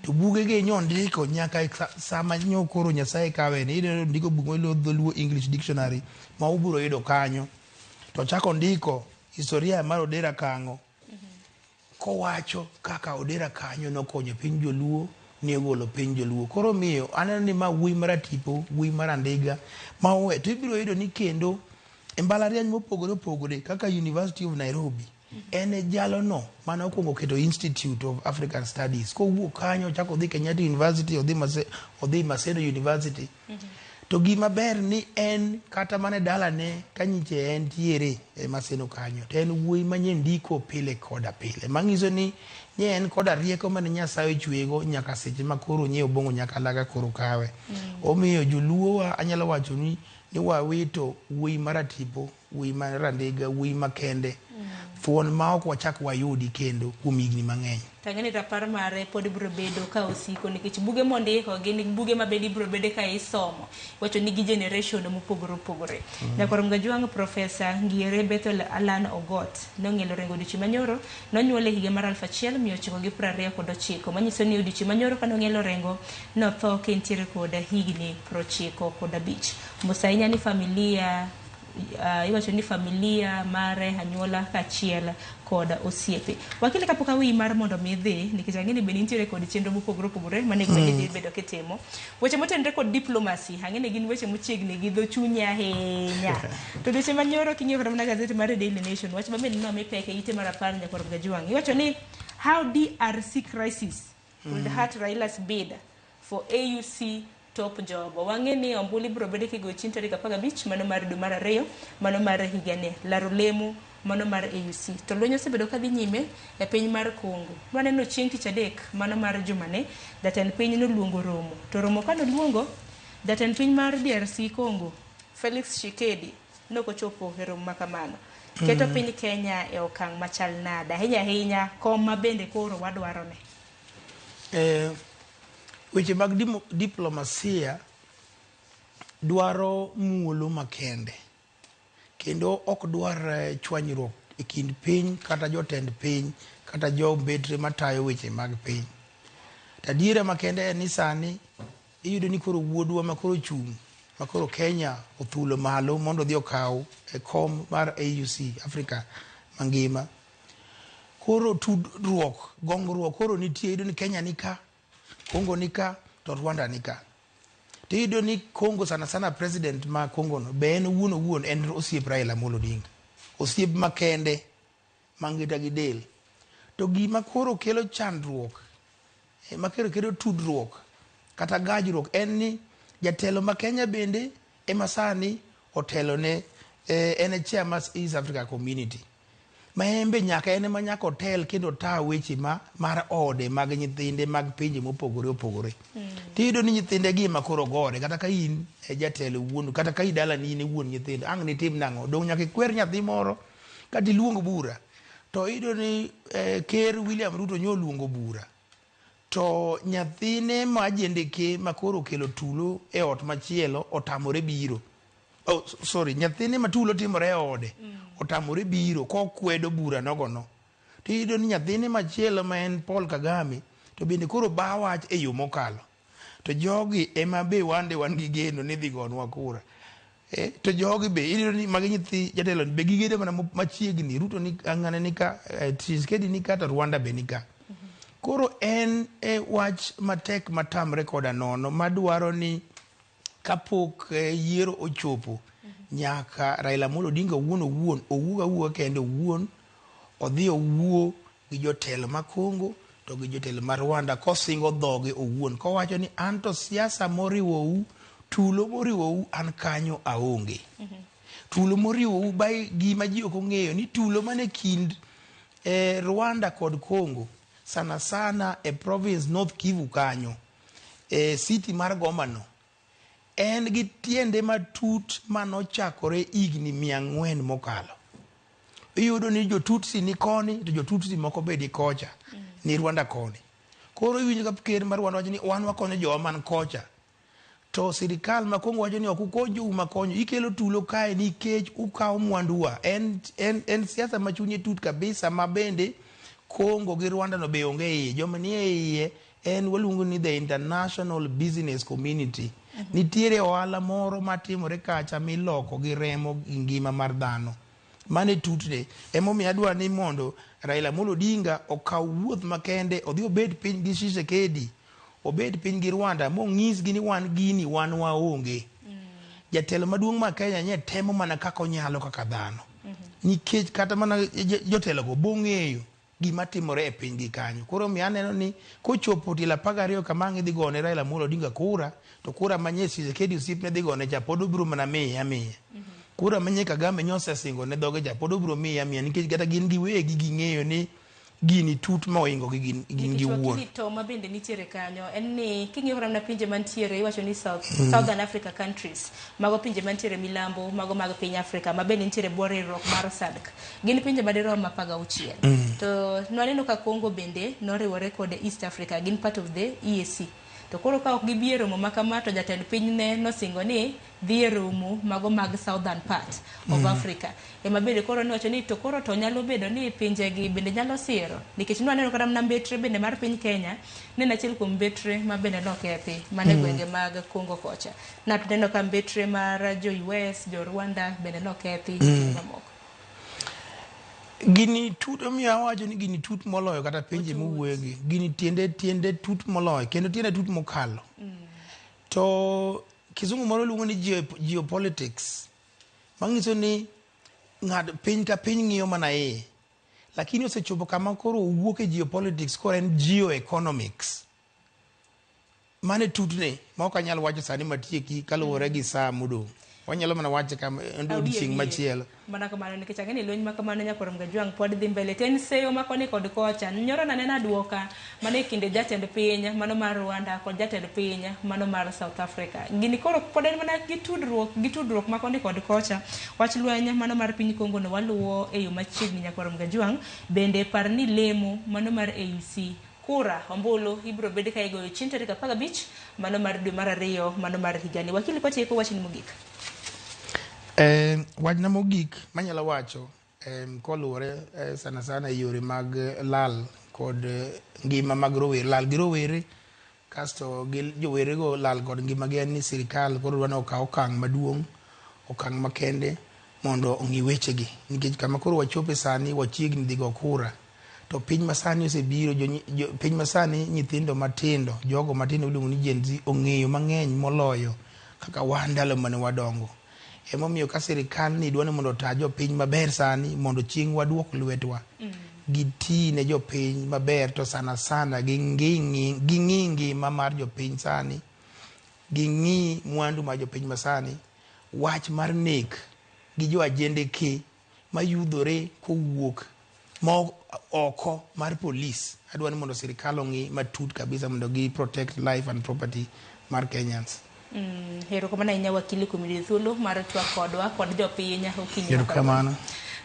To buge gi nyondiko nyaka sama nyo koro Nyasaye kawe ni iyudo ndiko buk miluongo Dholuo English Dictionary ma ubiro yudo kanyo. To ochako ndiko historia mar Odera Kang'o kowacho kaka Odera kanyo nokonyo piny joluo ni ogolo piny joluo. Koro miyo aneno ni ma wuoyi mar atipo, wuoyi mar andiga ma owe. To ibiro yudo ni kendo e mbalariany mopogore opogore kaka University of Nairobi en e jalono mane okwongo keto Institute of African Studies. Kowuok kanyo ochako odhi Kenyatta University, odhi Maseno University. To gima ber ni en kata mana e dalane ka nyiche entiere e Maseno kanyo to en wuoyi manye ndiko pile koda pile. Manyiso ni nye en koda rieko mane Nyasaye ochwego nyaka seche ma koro nye Obong'o Nyakalaga koro kawe. Omiyo joluo wa anyalo wacho ni wawito wuoyi mar atipo, wuoyi mar andiga, wuoyi makende. Thuon ma ok wachak wayudi kendo kuom higni mang'eny. To ang'e ni rapar mare pod biro bedo ka osiko nikech buge mondiko gin buge ma bende ibiro bede ka isomo. Iwacho ni gi generation mopogore opogore. Nyakwar Mgajwang' Professor Ngire Bethel Alan Ogot nong'ielo Orengo odiochieng' manyoro. Nonyuole e higa mar 1929 manyiso ni odiochieng' manyoro kane ong'ielo Orengo notho ka entiere kod higni 95. Mos ahinya ni familia iwacho ni familia mare, anyuola kaachiel kod osiepe. Wakili kapok aweyi mar mondo mi idhi, nikech ang'e ni bende intiere kod chenro mopogore opogore manego bed ni idhi bedo kitimo. Weche motenore kod diplomacy, ang'e ni gin weche mochiegni gi dho chunyi ahinya. To dweche manyoro king'iyo kata mana gazeti mar Daily Nation, wach ma bende nomi pek e ite mar 10 nyakwar Gajwang'. Iwacho ni how DRC crisis will hurt Raila's bid for AUC top job. Wang'e ni ombulu ibiro bedo kigoyo chieng' tarik 15 mano mar dwe mar 2 mano mar higani. Laro lemo mano mar AUC. To lweny osebedo kadhi nyime e piny mar Congo. Waneno chieng' tich adek mano mar jumane, jatend piny noluongo romo. To romo kanoluongo, jatend piny mar DRC Congo, Felix Tshisekedi, nokochopo e romo makamano. Keto piny Kenya e okang' machal nade? Ahinya ahinya kom ma bende koro wadwarone. Weche mag diplomasia dwaro muolo makende kendo ok dwar chwanyruok e kind piny kata jotend piny kata jombetre matayo weche mag piny. To adiera makende en ni sani iyudo ni koro wuodwa makoro chung' makoro Kenya othulo malo mondo odhi okaw e kom mar AUC Africa mangima. Koro tudruok, gongruok koro nitie, iyudo ni Kenya ni ka, Congo ni ka, to Rwanda ni ka. To iyudo ni Congo sana sana president ma Congo no be en owuon owuon en osiep Raila Amolo Odinga. Osiep makende mangita gi del. To gima koro kelo chandruok, ma koro kelo tudruok kata gajruok en ni jatelo ma Kenya bende ema sani otelo ne en e chair mar East Africa Community. Ma en be nyaka en ema nyaka otel kendo ota weche ma mar ode mag nyithinde mag pinje mopogore opogore. Tiyudo ni nyithinde gi ema koro gore kata ka in e jatelo wuon kata ka idalani in e wuon nyithindo ang' nitim nang'o dong' nyaka ikwer nyathi moro kata iluong bura. To iyudo ni ker William Ruto nyo oluongo bura to nyathine ma jendeke ma koro okelo tulo e ot machielo otamore biro. Oh, sorry, nyathine ma tulo timore e ode otamore biro kokwedo bura nogono. To iyudo ni nyathine machielo ma en Paul Kagame to bende koro ba wach e yo mokalo. To jogi ema be wande wan gi geno ni dhi gonwa kura. To jogi be iyudo ni magi nyithi jatelo be gigedo mana machiegni. Ruto ni ng'ane ni ka, Tshisekedi ni ka to Rwanda be ni ka. Koro en e wach matek matamre koda nono madwaro ni kapok yiero ochopo nyaka Raila Amolo Odinga owuon owuon owuog awuoga kende owuon odhi owuo gi jotelo ma Congo to gi jotelo ma Rwanda kosingo dhoge owuon kowacho ni an to siasa moriwou tulo moriwou an kanyo aonge. Tulo moriwou by gima ji ok ong'eyo ni tulo mane kind Rwanda kod Congo sana sana e province North Kivu kanyo e city mar Goma no en gi tiende matut manochakore higni 400 mokalo. Iyudo ni jo-Tutsi ni koni to jo-Tutsi moko be ni kocha, ni Rwanda koni. Koro iwinjo ka ker mar Rwanda wacho ni wan wakonyo jowa man kocha. To sirikal ma Congo wacho ni ok ukony jou makonyo, ikelo tulo kae nikech ukawo mwanduwa. En siasa ma chunye tut kabisa ma bende Congo gi Rwanda no be onge iye. Joma nie iye en waluongo ni the international business community. Nitiere ohala moro matimore kacha miloko gi remo gi ngima mar dhano. Mano e tutne. Emomiyo adwa ni mondo Raila Amolo Odinga okaw wuoth makende odhi obed piny gi Tshisekedi, obed piny gi Rwanda mong'isgi ni wan gini wan waonge. Jatelo maduong' ma Kenya nye temo mana kaka onyalo kaka dhano. Nikech kata mana jotelo go bong'eyo gima timore e piny gi kanyo. Koro omiyo aneno ni kochopo tielo 12 kama ang' idhi gone Raila Amolo Odinga kura, to kura manye Tshisekedi osiepne dhi gone cha pod obiro mana miye amiya. Kura manye Kagame nyo osesingo ne dhoge cha pod obiro miye amiya nikech kata gin giwegi ging'eyo ni Gini tut ma oingo gi gin gin Nikech giwuon. wakili to ma bende nitiere kanyo en ni king'iyo kata mana pinje mantiere iwacho ni South, Southern Africa countries mago pinje mantiere milambo mago mag piny Africa ma bende nitiere bwo riwruok mar SADC gin pinje madirom 16. To nwaneno ka Congo bende noriwore kod East Africa gin part of the EAC. To koro ka ok gibi e romo ma kama to jatend piny ne nosingo ni dhi e romo mago mag southern part of Africa. Ema bende koro niwacho ni to koro to nyalo bedo ni pinje gi bende nyalo siro nikech nwaneno kata mana mbetre bende mar piny Kenya ne en achiel kuom mbetre ma bende nokethi mana e gwenge mag Congo kocha. Naneno ka mbetre mar jo US, jo Rwanda bende nokethi mamoko. Gini tut omiyo awacho ni gini tut moloyo kata pinje mowuoyogi. Gini tiende tiende tut moloyo kendo tiende tut mokalo. To kizungu moro luongo ni geopolitics manyiso ni ng'ad piny ka piny ng'iyo mana iye. Lakini osechopo kama koro owuok e geopolitics koro en geoeconomics. Mano e tutne ma ok anyal wacho sani matieki kaluwore gi saa modong'. Wanyalo mana wache kama odiochieng' machielo. Mana kamano nikech ang'e ni lweny ma kamano nyakwar Mgajwang' pod dhi mbele to en seyo ma koni kod kocha. Nyoro naneno aduoka mano e kinde jatend piny mano mar Rwanda kod jatend piny mano mar South Africa. Gini koro pod en mana gi tudruok gi tudruok ma koni kod kocha. Wach lweny mano mar piny Congo no waluwo e yo machiegni nyakwar Mgajwang'. Bende par ni lemo mano mar AUC kura ombulu ibiro bed ka igoyo chieng' tarik 15 mano mar dwe mar ariyo mano mar higani. Wakili kwatieko wachni mogik. Wachna mogik manyalo wacho koluwore sana sana e yore mag lal kod ngima mag rowere, lal gi rowere kasto gi jowerego lal kod ngimagi en ni sirikal koro dwa ni okaw okang' maduong', okang' makende mondo ong'i wechegi. Nikech kama koro wachope sani wachiegni dhi go kura. To piny masani osebiro, piny masani nyithindo matindo, jogo matindo miluongo ni Gen Z ong'eyo mang'eny moloyo kaka wan ndalo mane wadongo. Emomiyo ka sirikal ni dwa ni mondo ota jopiny maber sani mondo chieng' waduok lwetwa. Giti ne jopiny maber to sana sana ging'i ngima mar jopiny sani, ging'i mwandu mar jopiny masani, wach mar nek gi jo ajendeke mayudore kowuok ma oko mar polis. Adwa ni mondo sirikal ong'i matut kabisa mondo gi protect life and property mar Kenyans. Erokamano ahinya wakili kuom yudo thuolo mar twak kodwa kod jopiny okinyi ma Erokamano.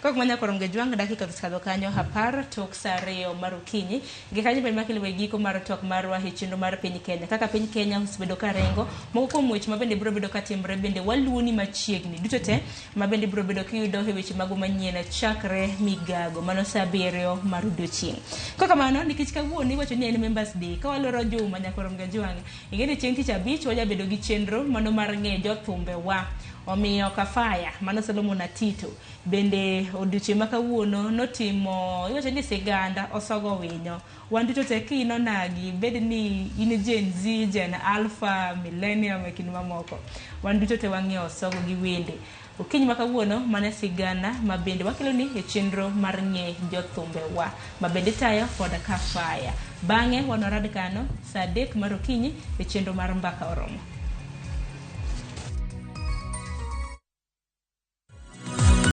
Kok manya koro Mgajwang' dakika osekadho kanyo 10 tok saa 2 mar okinyi. Gi kanyo bende makelo e giko mar twak marwa e chenro mar piny Kenya. Kaka piny Kenya osebedo ka ringo, moko kuom weche ma bende biro bedo ka timre bende waluoni machiegni. Duto te ma bende biro bedo kiyudo e weche mago manyien chakre migago mano saa 7 mar odiochieng'. Kok kamano nikech kawuono iwacho ni en Members Day, ka waloro juma nyakoro Mgajwang', ing'e ni chieng' tich abich wajabedo gi chenro mano mar ng'e jothumbe wa. Omiyo Kafaya mano Solomon Atito bende odiochieng' ma kawuono notimo iwacho ni siganda osogo winyo. Wan duto te ka in onagi bed ni in Gen Z, Gen Alpha, Millennium e kind mamoko. Wan duto te wang'eyo osogo gi wende. Okinyi ma kawuono mano e sigana ma bende wakeloni e chenro mar ng'e jothumbe wa ma bende itayo kod Kafaya. Bang'e wanwarad kano saa 3 mar okinyi e chenro mar Mbaka Oromo.